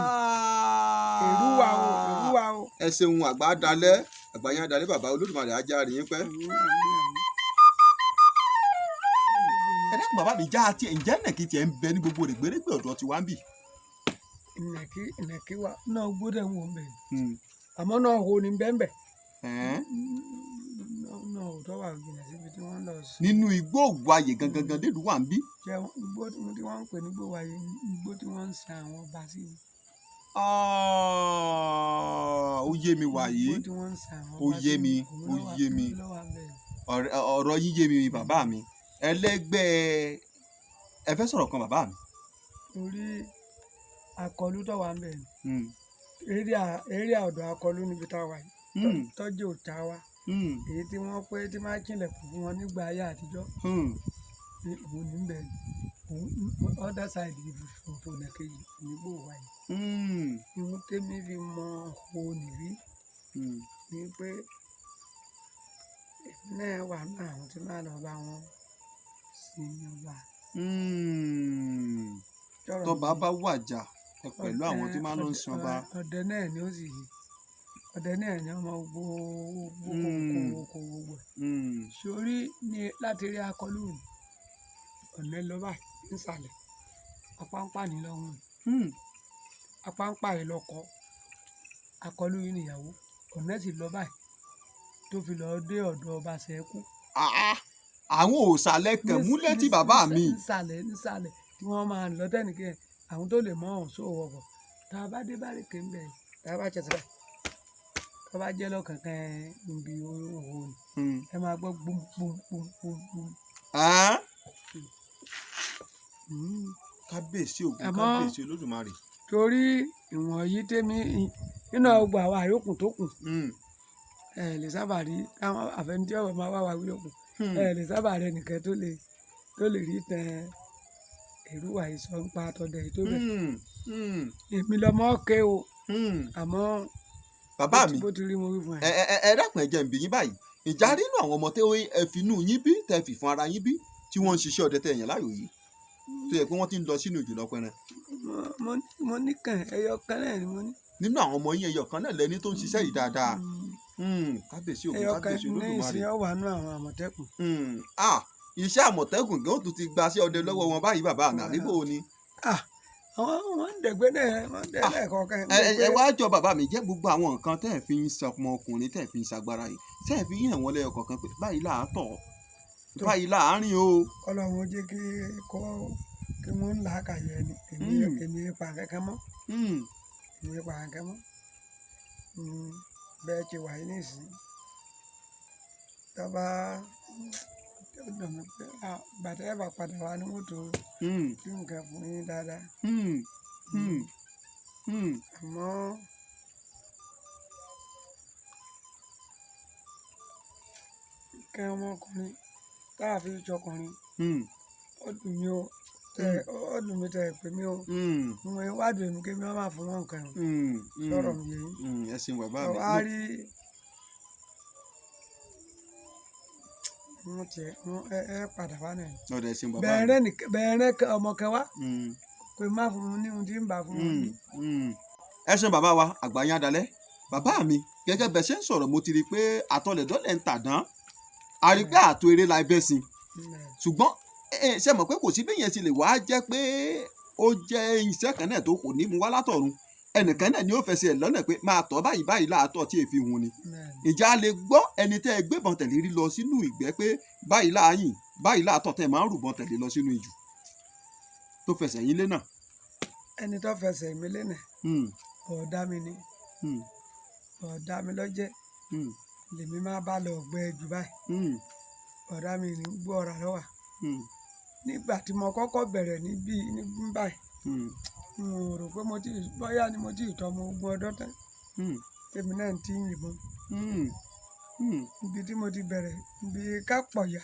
Èrúwà o, Èrúwà o. Ẹ ṣeun, àgbà dalẹ̀, àgbà yẹn dalẹ̀, bàbá. Olódùmarè á jàre yín pẹ́. Àmín, àmín, àmín. Ẹ dákun, bàbá mi, já tiẹ̀, ǹjẹ́ nàkí tiẹ̀ ń bẹ ní gbogbo rẹ̀gbẹ̀rẹ̀gbẹ̀ ọ̀dọ̀ tiwa ń bì? Ìnàkí, ìnàkí wa náà gbọ́dọ̀ ń wò ń bẹ̀, àmọ́ náà ho ni bẹ́ẹ̀ bẹ́ẹ̀ náà ò tọ́ wà jìnnà síbi tí wọ́n lọ sí. Nínú igbó òwúwayè gangan gan délùú wà ń bí. Jẹ́ igbó tí wọ́n ń pè ní gbówáyé, igbó tí wọ́n ń sin àwọn ọba sí ni. Ah, ó yé mi wàyí. Igbó tí wọ́n ń sin àwọn Ó ọba yé sí mi, ni, òun ó ló wà- yé mi. ló wà ńbẹ̀. Ọ̀rọ̀ yín yé mi, bàbá mi. Ẹlẹ́gbẹ́ ẹ fẹ́ sọ̀rọ̀ kan, bàbá mi. Torí akọlù tó wà ńbẹ̀ ni. Area ọ̀dọ̀ akọlù níbi tá a wà yìí, tọ́jú òòṣà wa, èyí tí wọ́n pé tí máa kílẹ̀kùn fún wọn nígbà ayé àtijọ́ ní òun ní bẹ̀ ni. Òun other side fònà kejì nígbò wà yìí. Ihun tèmi fi mọ òun nìrí ni pé èmi náà wà ní àwọn tí máa lọ bá wọn sin ọba. Tọ́rọ̀ mi Tọ́ba yé. bá wàjà, ẹ pẹ̀lú àwọn tí máa ń lọ sin ọba. Ọdẹ náà ni ó sì yí, ọdẹ náà ni ọmọ gbogbo kò gbogbo ẹ̀. Sórí ní láti rí akọlù ní ọ̀nà lọ báyìí nísàlẹ̀ apáńpá ní lọ́hùn. Apáńpá yìí lọkọ akọlù yìí níyàwó, ọ̀nà sì lọ báyìí tó fi lọ́ọ́ dé ọ̀dọ̀ ọba Ṣẹ́kù. Ah, ah, àwọn òòsàlẹ̀ kẹ̀múlẹ̀ tí bàbá mi. Nísàlẹ̀ nísàlẹ̀ tí wọ́n máa lọ tẹ́nìkẹ́ àwọn tó lè mọ ọ̀hún sóò wọkọ̀ tá a bá dé báríkè ńbẹ̀ tá a bá ṣẹ̀ṣẹ̀ báyìí. Tó bá jẹ́ lọ́kànkán níbi òhò ni, ẹ máa gbọ́ gbum gbum gbum gbum gbum. Ah, Mm. Kábíyèsí Ògún, kábíyèsí Olódùmarè. Torí ìwọ̀n yìí tèmi nínú ọgbà àwa àyókù tó kù, ẹ lè sábà rí táwọn àfẹnudí ọ̀rọ̀ máa wá wa wí lókun. Ẹ lè sábà rẹ nìkan tó lè rí tẹ èrúwà ìsọ ń pa àtọ̀dẹ̀ yìí tó bẹ̀. Èmi lọmọ ké o, àmọ́ Bàbá mi, bó ti rí mo wí fún ẹ ẹ. ẹ ẹ dákun, ẹ jẹ́ n bi yín báyìí, ìjà rínú àwọn ọmọ tẹ ẹ fi inú yín bí, tẹ fi fún ara yín bí, tí wọ́n ń ṣiṣẹ́ ọdẹ tẹ yàn láàyò yìí, tó yẹ pé wọ́n ti ń lọ sínú ìjù lọ́pẹ́rẹ́? Mo ní kàn ẹyọ kan náà ni mo ní. Nínú àwọn ọmọ yín, ẹyọ kan náà lẹni tó ń ṣiṣẹ́ yìí dáadáa. Kábíyèsí Ògún, Ẹyọ kan kábíyèsí ní Olódùmarè. ìsìn ọwà nú àwọn Àmọ̀tẹ́kùn. Ah, iṣẹ́ Àmọ̀tẹ́kùn gan ó tún ti gba sí ọdẹ lọ́wọ́ wọn báyìí, bàbá mi, àbí bò ó ni? Ah, àwọn wọn ń dẹ̀gbẹ́ náà, wọ́n ń dẹ̀ lẹ́ẹ̀kọ̀ọ̀kan. Ẹ wá jọ, bàbá mi, jẹ́ gbogbo àwọn nǹkan tẹ́ ẹ̀ fi ń sọmọ ọkùnrin, tẹ́ ẹ̀ fi ń ṣagbára yìí, tẹ́ ẹ̀ fi ń hàn wọ́n lẹ́yọ kọ̀ọ̀kan pé báyìí là á tọ̀, báyìí là á rìn o. Ọlọ́run ó jẹ́ kí kọ́ kí wọ́n ń là á kàyẹ ni èmi. Èmi pa kankan mọ́. Èmi pa kankan mọ́. Bẹ́ẹ̀ ti wà yìí nísìnyí, tọ́ba ó dùn mí pé bàtà ẹ̀ bá padà wá ní wọ́n tó kí nǹkan fún yín dáadáa. Àmọ́ nǹkan ọmọkùnrin tá a fi jọkùnrin, ó dùn mí o, tẹ ó dùn mí tẹ pé mi o. Mo wádùn èmi kí wọ́n máa fún wọn nǹkan o. Sọ̀rọ̀ mi yé yín? Ẹ ṣeun, bàbá mi. Wá rí wọn tiẹ̀ wọn ẹ padà wá náà. Ọ̀dẹ̀, ẹ ṣeun, bàbá mi. Bẹ̀rẹ̀ nìkan bẹ̀rẹ̀ ọmọ kan wá pé má fún un ní ohun tí ń bá fún un ní. Ẹ ṣeun, bàbá wa, àgbà yín adalẹ́. Bàbá mi, gẹ́gẹ́ bẹ́ ṣe ń sọ̀rọ̀, mo ti rí i pé àtọlẹ̀dọ́lẹ̀ ń tàdán, a rí i pé àtò eré la ẹbẹ̀ sí, ṣùgbọ́n ẹ ṣe mọ̀ pé kò sí bí yẹn ti lè wá jẹ́ pé ó jẹ́ iṣẹ́ kan náà tó kò ní mú wá látọ̀run, ẹnìkan náà ni ó fẹsẹ̀ lọ́nà pé máa tọ́ báyìí báyìí láàtọ̀ tí èéfi hun ni. Ìjà lè gbọ́ ẹni tẹ́ ẹ gbébọn tẹ̀lé rí lọ sínú ìgbẹ́ pé báyìí láàyìn, báyìí láàtọ̀, tẹ́ ẹ máa ń rùbọn tẹ̀lé lọ sínú ìjù tó fẹsẹ̀ yín lé náà? Ẹni tó fẹsẹ̀ mi lé náà, ọ̀ọ́dá mi ni, ọ̀ọ́dá mi lọ́jẹ́ lèmi máa bá lọ gbẹ jù báyìí. Ọ̀ọ́dá mi ní gbọ́ ọ̀rà lọ́wà. Nígbà tí mo kọ́kọ́ bẹ̀rẹ̀ níbí ní báyìí, n ò rò pé mo ti bóyá ni mo ti tọ́ ọmọ 20 ọdún tán tèmi náà ti ń yìnbọn. Ibi tí mo ti bẹ̀rẹ̀, ibi ká pọ̀yà,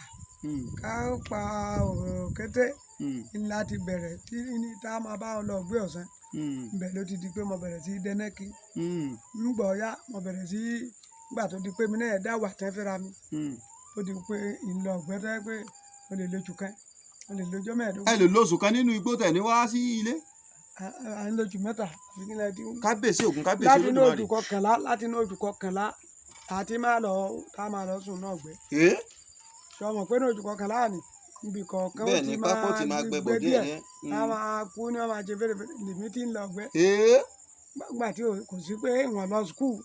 ká pa òkété ńlá ti bẹ̀rẹ̀ tí ní tá a máa bá wọn lọ gbé ọ̀sán. Ibẹ̀ ló ti di pé mo bẹ̀rẹ̀ sí í dẹ́nẹ́kì. Ńgbọ̀ ya mo bẹ̀rẹ̀ sí í gbà tó di pé mi náà dá wà tẹ́ fẹ́ra mi, ó di pé ìlọ ọ̀gbẹ́ tó yẹ pé mo lè lóṣù kan, mo lè lọ́jọ́ 15. Ẹ lè lóṣù kan nínú igbó tẹ̀ ní wá sí ilé? À ń lóṣù 3 àbí kílẹ̀ tí. Kábíyèsí Ògún, kábíyèsí Láti inú Olódùmarè. oṣù kọkànlá, láti inú oṣù kọkànlá àti máa lọ tá a máa lọ sùn náà gbẹ. Sọ mọ̀ pé ní oṣù kọkànlá ni ibì kọ̀ọ̀kan ó Bẹ́ẹ̀ ti ni pápó ti máa gbẹ bọ̀ díẹ̀ díẹ̀ yẹn. a máa kú ní wọ́n máa ṣe fèrèfèrè lèmi tí ń lọ gbẹ. Gbà tí kò sí pé ìwọ̀n lọ skul,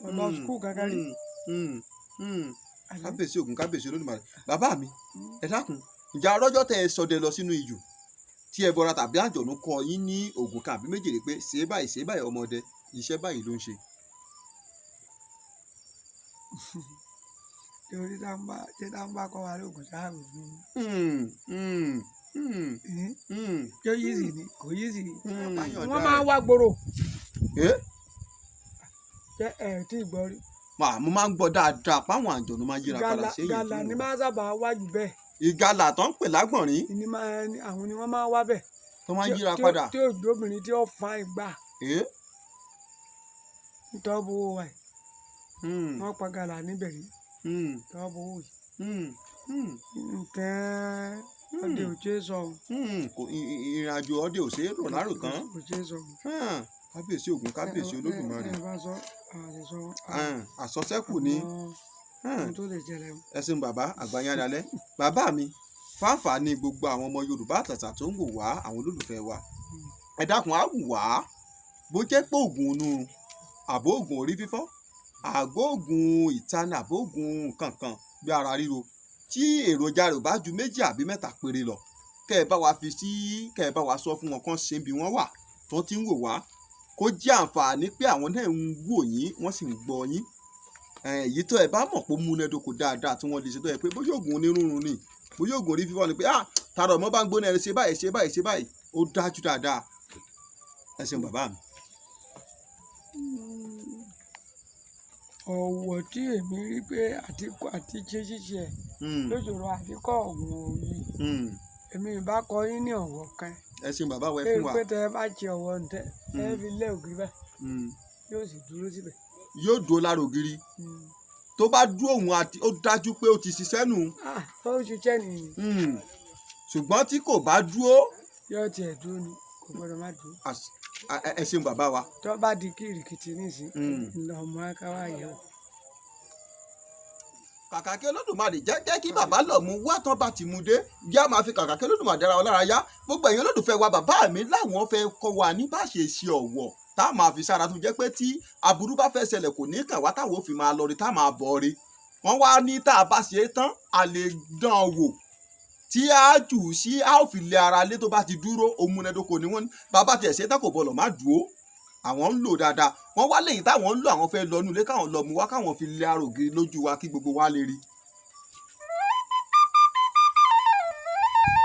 wọ́n lọ skul kankan rí. Àbí? Kábíyèsí Ògún, kábíyèsí Olódùmarè. Bàbá mi, ẹ dákun, ìjà arọ́jọ́ tẹ ẹ sọdẹ lọ sínú ijù tí ẹ bọra tàbí àjọ̀nú kọ yín ní ògùn kan àbí méjèèjì pé ṣe báyìí, ṣe báyìí, ọmọdé iṣẹ́ báyìí ló ń ṣe? Torí tá ń bá ṣé tá ń bá kọ́ wa lóògùn sáàrò fún un. Tó yí sì ni kò yí sì. Wọ́n máa ń wá gbòòrò. Jẹ́ ẹ̀ tí ì gbọ́ rí? Mo máa ń gbọ́ dáadáa páwọn àjọ̀nú máa ń yíra padà Gàlà sí èèyàn gàlà tí ni wọ́n. máa sábà wá jù bẹ́ẹ̀. Ìgalà tó ń pè lágbọ̀nrín. Ni máa àwọn ni wọ́n máa wá bẹ́ẹ̀. Tó máa ń yíra padà. Tí òjòbìnrin tí ó fa ìgbà nítorí owó wa yìí, wọ́n pa gàlà níbẹ̀ rí tọ́ bó owó yìí. Nǹkan ọdẹ ò ṣeé sọ o. Kò ìrìn àjò ọdẹ ò ṣeé rò lárò tán. Kò ṣeé sọ o. Kábíyèsí Ògún, kábíyèsí Olódùmarè. Ẹ bá sọ àṣìṣọ. Àsọsẹ́kù ni. Ohun tó lè jẹlẹ o. Ẹ ṣeun, bàbá àgbáyé adalẹ. Bàbá mi, fáfà ni gbogbo àwọn ọmọ Yorùbá àtàtà tó ń wò wá, àwọn olólùfẹ́ wa, ẹ dákun, á wù wá bó jẹ́ pé oògùn onú àbó oògùn orí fífọ́, àgó oògùn ìtani, àbó oògùn kankan bí ara ríro tí èròjà rẹ̀ ò bá ju méjì àbí mẹ́ta péré lọ, kẹ́ ẹ bá wa fi sí, kẹ́ ẹ bá wa sọ fún wọn kán ṣe bí wọ́n wà tó ti ń wò wá. Kó jẹ́ àǹfààní pé àwọn náà ń wò yín, wọ́n sì ń gbọ́ yín. Èyí tó ẹ bá mọ̀ pé ó múnádóko dáadáa tí wọ́n lè ṣe, tó yẹ pé bóyá oògùn onírúurú ni, bóyá oògùn orí fífọ́ ni, pé ah, tààrà ọmọ bá ń gbóná, ẹ ṣe báyìí, ṣe báyìí, ṣe báyìí, ó dájú dáadáa. Ẹ ṣeun bàbá mi. Ọ̀wọ̀ tí èmi rí pé àti àti ṣe ṣíṣe ẹ̀ lóṣòro àti kọ́ ọ̀gùn òyì, èmi ìbá kọ yín ní ọ̀wọ̀ kan. Ẹ ṣeun bàbá wa, ẹ pé fún wa. Pé tẹ ẹ bá ṣe ọ̀wọ̀ ǹtẹ ẹ fi lé ògiri báyìí, yóò sì dúró síbẹ̀. Yóò dúró lára ògiri. Tó bá dúró òun àti ó dájú pé ó ti ṣiṣẹ́ nù. Ah, ó ṣiṣẹ́ nìyí. Ṣùgbọ́n tí kò bá dúró, Yóò tiẹ̀ dúró ni, kò gbọ́dọ̀ má dúró. Ẹ ṣeun bàbá wa. Tó bá di kìrìkìtì nísìn, ńlọ ọmọ akáwá yẹ̀ wò. Kàkà kí Olódùmarè jẹ́ kí bàbá lọ mú wá tán bá ti mú dé, yá máa fi kàkà kí Olódùmarè dára wa lára yá. Gbogbo ẹ̀yin olólùfẹ́ wa, bàbá mi láwọn fẹ́ kọ́ wa ní bá ṣe ṣe ọ̀wọ̀ tá a máa fi sára, tó jẹ́ pé tí aburú bá fẹ́ ṣẹlẹ̀ kò ní kàn wá, táwọn ò fi máa lọ rí tá a máa bọ̀ rí. Wọ́n wá ní tá a bá ṣe é tán, a lè dán an wò tí a jù sí, a ó fi lé ara lé, tó bá ti dúró ó múnádóko ni. Wọ́n ní bàbá tiẹ̀ ṣe é tán, kò bọ̀lọ̀ má dúró, àwọn ń lò dáadáa. Wọ́n wá lẹ́yìn táwọn ń lò, àwọn fẹ́ lọ inú ilé káwọn lọ mú wá, káwọn fi lé ara ògiri lójú wa kí gbogbo wa lè rí.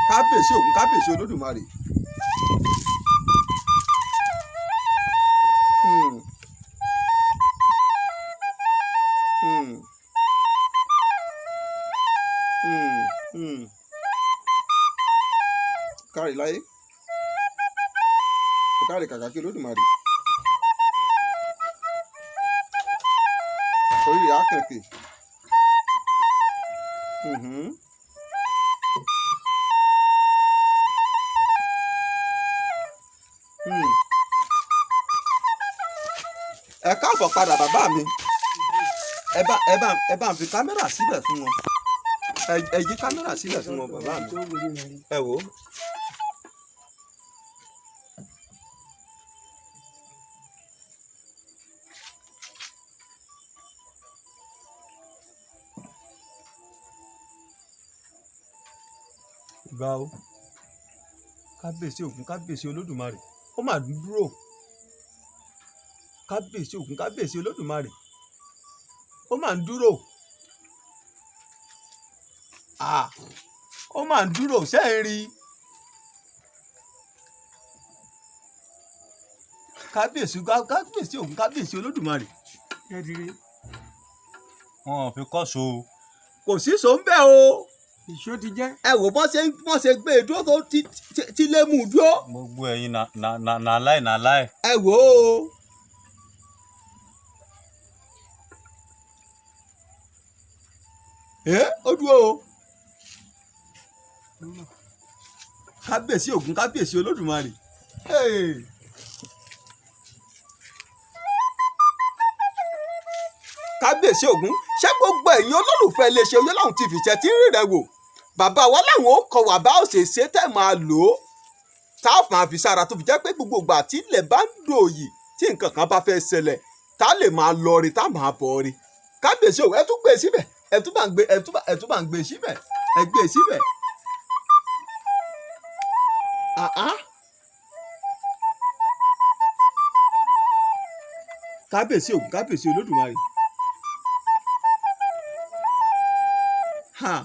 Kábíyèsí Ògún, kábíyèsí Olódùmarè. Kárí láyé, kárí kàkà kí Olódùmarè orí rẹ̀ á kànkè. Ẹ káàbọ̀ padà bàbá mi. Ẹ bá ń fi kámẹ́rà síbẹ̀ fún wọn. Ẹ yí kámẹ́rà síbẹ̀ fún wọn bàbá mi. Ẹ wò ó. Ìbà o, kábíyèsí Ògún, kábíyèsí Olódùmarè, ó mà dúró. Kábíyèsí Ògún, kábíyèsí Olódùmarè, ó mà ń dúró. Ah, ó mà ń dúró, ṣé ẹ̀ ń rí i? Kábíyèsí, kábíyèsí Ògún, kábíyèsí Olódùmarè. Ẹ ti rí. Wọn ò fi kọ́so o. Kò sí sọ ń bẹ̀ o. Ìṣó ti jẹ́. Ẹ wò bọ́n ṣe gbé e dúró tó ti lé mú un dúró. Gbogbo ẹ̀yin na na na na láì na láì. Ẹ wò ó. Ẹ ó dúró o. Kábíyèsí Ògún, kábíyèsí Olódùmarè. Hey. Kábíyèsí Ògún, ṣé gbogbo ẹ̀yin olólùfẹ́ iléeṣẹ́ Oyèláhùn TV ṣe ti ń rí rẹ̀ wò? Bàbá wa láwọn ó kọ wà bá ó ṣe ṣe tẹ̀ máa lò ó, tá a máa fi sára, tó fi jẹ́ pé gbogbo ìgbà tí ilẹ̀ bá ń dòyì, tí nǹkan kan bá fẹ́ ṣẹlẹ̀, tá a lè máa lọ rí, tá a máa bọ̀ rí. Kábíyèsí Ògún, ẹ tún gbé e síbẹ̀, ẹ tún bá ń gbé e síbẹ̀, ẹ gbé e síbẹ̀. Àá. Kábíyèsí Ògún, kábíyèsí Olódùmarè. Ha.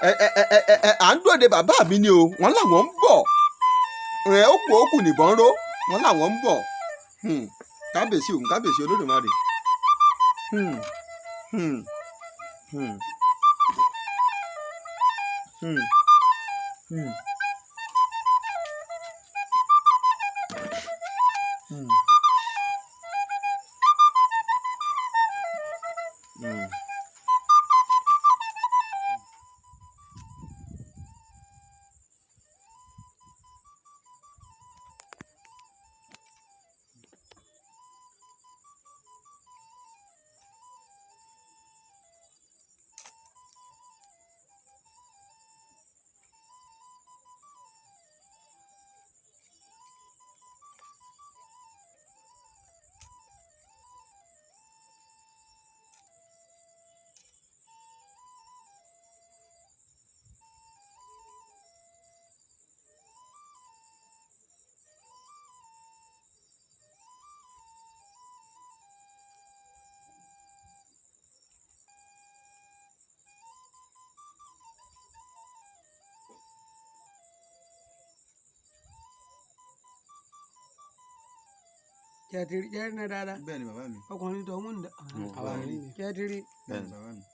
Ẹ ẹ ẹ ẹ ẹ à ń dúró de bàbá mi ni o, wọ́n làwọn ń bọ̀. Ẹ ó kù nìbọn ró, wọ́n làwọn ń bọ̀. Kábíyèsí Ògún, kábíyèsí Olódùmarè. Jẹ́tìrì jẹ́rìí náà dáadáa. Bẹ́ẹ̀ ni bàbá mi. Ọkùnrin tó ń dà. Àwa rí ni. Jẹ́tìrì. Bẹ́ẹ̀ ni bàbá mi.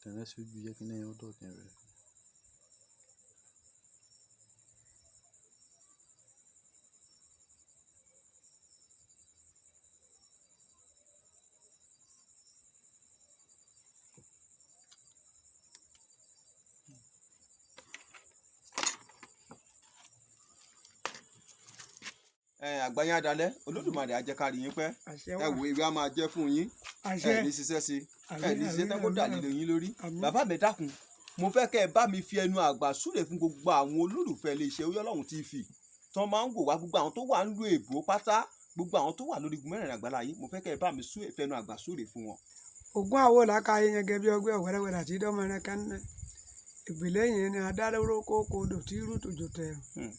Tẹ̀lé sójú jẹ́ kí náà ó dọ̀tí rẹ̀. Ẹ àgbáyé adalẹ, Olódùmarè á jẹ́ ká rí yín pẹ́. Àṣẹ Ẹ wà. wo, ewé á máa jẹ́ fún yín. Àṣẹ. Ẹ ní ṣiṣẹ́ sí, ẹ Àmín, ní ṣiṣẹ́ àmín, tán kó dà àmín, lílo yín lórí. Àmín. Bàbá mi, dákun, mo fẹ́ kẹ́ ẹ bá mi fi ẹnu àgbà súre fún gbogbo àwọn olólùfẹ́ iléeṣẹ́ Oyè TV tán máa ń wò wá, gbogbo àwọn tó wà ń lu èbó pátá, gbogbo àwọn tó wà lórí igun mẹ́rẹ̀ẹ̀rin àgbàlá yìí. Mo fẹ́ kẹ́ ẹ bá mi fẹnu àgbà súre fún wọn. Ògùn àwo làákàyè yẹn gẹ́gẹ́ bí ọgbẹ́ ọ̀wẹ́rẹ́wẹ́rẹ́ àti ìdánmọ́rin kan ní ìpìlẹ̀ yẹn ni adáróró kókó odò tí rú tòjò tẹ̀rùn.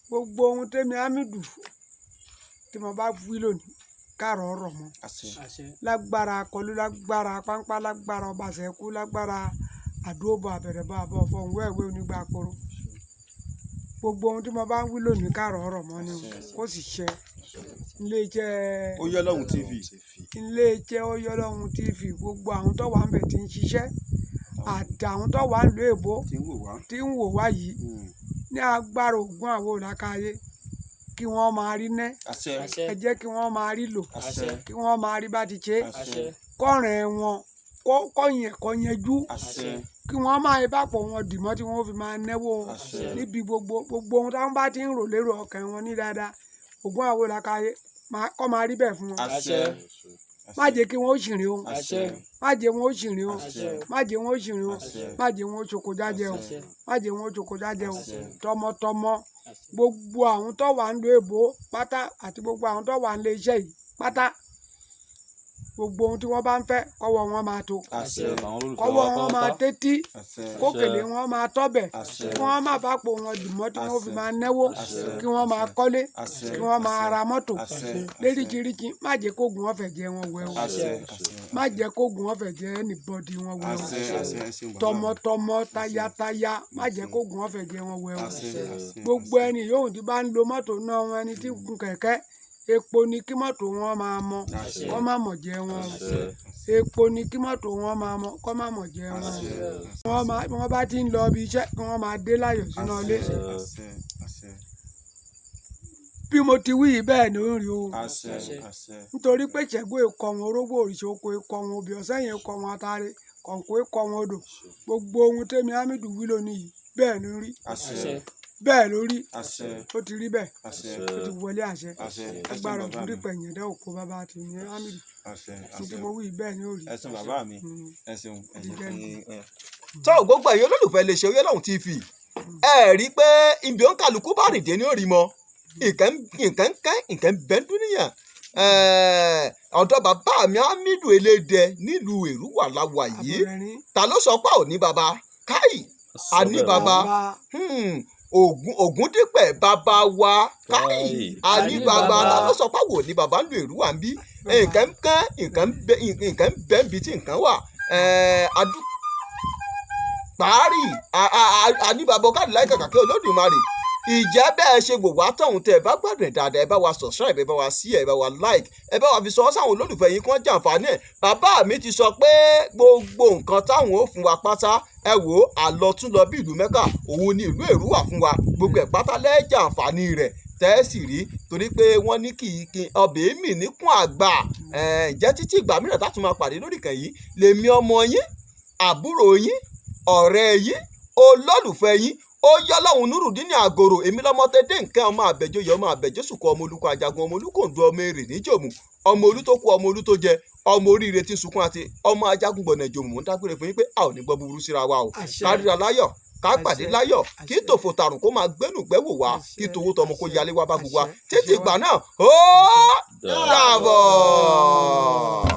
Gbogbo ohun tẹ́mi Hamidu tí mo bá wí lónìí, káàrọ̀ ọ̀rọ̀ mọ́. Àṣẹ. Lágbára akọlù, lágbára páńpá, lágbára ọba ṣẹ́kú, lágbára àdóbò àbẹ̀rẹ̀bọ̀ àbọ̀ fọ̀hún wẹ́ẹ̀wẹ́ onígbà koro. Gbogbo ohun tí mo bá ń wí lónìí, káàrọ̀ ọ̀rọ̀ mọ́ ni o, kó sì ṣẹ. Iléeṣẹ́ Oyè Ọlọ́run TV. Iléeṣẹ́ Oyè Ọlọ́run TV, gbogbo àwọn tó wà ń bẹ̀ tí ń ṣiṣẹ́ àtàwọn tó wà ń lo èbó tí ń wò wá. tí ń wò wá yìí, ní agbára ògùn àwọn òlàkàyé, kí wọ́n máa rí ná. Àṣẹ. Ẹ jẹ́ kí wọ́n máa rí lò. Àṣẹ. Kí wọ́n máa rí bá ti ṣe. Àṣẹ. Kọ́rin wọn kọ́yìn ẹ̀kọ́ yanjú. Àṣẹ. Kí wọ́n máa bá pọ̀ wọn dìmọ́ tí wọ́n fi máa náwó. Àṣẹ. Níbi gbogbo gbogbo ohun táwọn bá ti ń rò lérò ọkàn wọn ní dáadáa, ògùn àwọn òlàkàyé kọ́ máa rí bẹ́ẹ̀ fún wọn. Àṣẹ. Má jẹ́ kí wọ́n ó ṣìrìn o. Àṣẹ. Má jẹ́ wọn ó ṣìrìn o. Àṣẹ. Má jẹ́ wọn ó ṣìrìn o. Àṣẹ. Má jẹ́ wọn ó ṣoko jájẹ o. Àṣẹ. Má jẹ́ wọn ó ṣoko jájẹ o. Àṣẹ. Tọmọtọmọ, gbogbo àwọn tó wà ń lo èbó pátá àti gbogbo àwọn tó wà ń lé iṣẹ́ yìí pátá, gbogbo ohun tí wọ́n bá ń fẹ́, kọ́wọ́ wọn máa tó. Àṣẹ. Àwọn olólùfẹ́ Kọ́wọ́ wa wọn máa pátápátá. tẹ́tí. Àṣẹ. Kókèlè wọn máa tọ́bẹ̀. Àṣẹ. Kí wọ́n má bàa pò wọn dùnmọ́ tí wọ́n fi Àṣẹ. máa náwó. Àṣẹ. Kí wọ́n máa kọ́lé. Àṣẹ. Kí wọ́n máa ra mọ́tò Àṣẹ. léríṣiríṣi. Má jẹ́ kógun wọn fẹ̀ jẹ́ wọn wẹ̀ o. Àṣẹ. Má jẹ́ kógun wọn fẹ̀ jẹ́ anybody wọn wẹ̀ o. Àṣẹ. Àṣẹ. Ẹ ṣeun bàbá mi. Tọmọtọmọ, tayátayá, má jẹ́ kógun wọn fẹ̀ jẹ́ wọn wẹ̀ o. Àṣẹ. Àṣẹ. Gbogbo ẹni yòówù tí bá ń lo mọ́tò náà wọn, ẹni tí ń gun kẹ̀kẹ́, epo ni kí mọ́tò wọn máa mọ, Àṣẹ. kọ́ má mọ̀ jẹ́ wọn o. Epo ni kí mọ́tò wọn máa mọ, kọ́ má mọ̀ jẹ́ wọn o. Wọ́n máa bí wọ́n bá ti ń lọ ibi iṣẹ́, kí wọ́n máa dé láyọ̀ sínú ilé. Àṣẹ. Àṣẹ. Bí mo ti wí yìí, bẹ́ẹ̀ ni ó ń rí o. Àṣẹ. Àṣẹ. Nítorí pé ṣẹ́gun ikọ̀ wọn orógbó, òrìṣà oko ikọ̀ wọn obì, ọ̀sẹ̀ yẹn ikọ̀ wọn atare, kọ̀ǹkó ikọ̀ wọn odò. Gbogbo ohun tẹ́mi Hamidu wí lónìí yìí, bẹ́ẹ̀ ló rí. Àṣẹ. Bẹ́ẹ̀ ló rí. Àṣẹ. Ó ti rí bẹ́ẹ̀. Àṣẹ. Ó ti wọlé àṣẹ. Àṣẹ. Ẹ ṣeun Agbára bàbá ògùn mi. dípẹ̀ yẹn dẹ́ òkú bàbá ti ní Hamidu. Àṣẹ. Tí Àṣẹ. mo wí yìí, bẹ́ẹ̀ ni ó rí. Ẹ ṣeun bàbá mi. Ẹ ṣeun. Ẹ ṣeun fún yín. Tó gbogbo ẹ̀yin olólùfẹ́ lè ṣe Oyè Ọlọ́run TV, ẹ rí i pé ibi òǹkàlùkù bá rìn dé ní òrì mọ́ nǹkan, nǹkan ń kẹ́, nǹkan ń bẹ́ ń dúníyàn. Ọ̀dọ̀ bàbá mi Hamidu Elédè nílùú Èrúwà la wà yìí. Àbọ̀rẹ̀rín. Ta ló sọ pé ò ní bàbá? Káì, a ní bàbá. Ògúndípẹ̀ bàbá wa, káì, a ní bàbá. Ta ló sọ pé ò ní bàbá nílùú Èrúwà ń bí? Nǹkan ń kẹ́, nǹkan ń bẹ́, nǹkan ń bẹ́ ń bi tí nǹkan wà. Adú pàárì àníbàbọ̀ káàdì láì kàkà kí Olódùmarè ìjẹ́ bẹ́ẹ̀ ṣe wò wá tọ̀hún. Tẹ́ ẹ bá gbádùn ẹ̀ dáadáa, ẹ bá wa subscribe, ẹ bá wa share, ẹ bá wa like, ẹ bá wa fi sọ sáwọn olólùfẹ́ yín kí wọ́n jàǹfààní ẹ̀. Bàbá mi ti sọ pé gbogbo nǹkan táwọn ò fún wa pátá, ẹ wò ó, àlọ tún lọ bí ìlú Mẹ́kà, òun ni ìlú Èrúwà fún wa. Gbogbo ẹ̀ pátá lẹ́jàǹfààní rẹ̀ tẹ́ ẹ sì rí, torí pé wọ́n ní kì í kí ọbẹ̀ mì níkùn àgbà. Ẹ̀ jẹ́ títí ìgbà mìíràn tá a tún máa pàdé lórí ìkànnì yìí, lèmi ọmọ yín, àbúrò yín, ọ̀rẹ́ yín, olólùfẹ́ yín. Ó yọ lọ́hùn Nurudeen Àgòrò. Èmi lọ́mọ tẹ́dẹ́ nǹkan, ọmọ àbẹ̀jọyè, ọmọ àbẹ̀jọ́sùkọ, ọmọ olùkọ́ ajagun, ọmọ olùkòǹdó, ọmọ èrè níjòmù, ọmọ olú tó kú, ọmọ olú tó jẹ, ọmọ oríire tí ń sunkún àti ọmọ ajagun gbọ̀nà ìjòmù. Mò ń dágbére fún yín pé a ò ní gbọ́ búburú síra wa o. Àṣẹ. Kárìíra láyọ̀, ká pàdé Àṣẹ. láyọ̀, kí Àṣẹ. tòfò tàrùn kó máa gbénú gbẹ́wò wá, kí Àṣẹ. towó tọmọ kó Àṣẹ. yálé wá bá gbogbo wa. Àṣẹ. Títí Àṣẹ ìgbà wá. náà, ó dàbọ̀.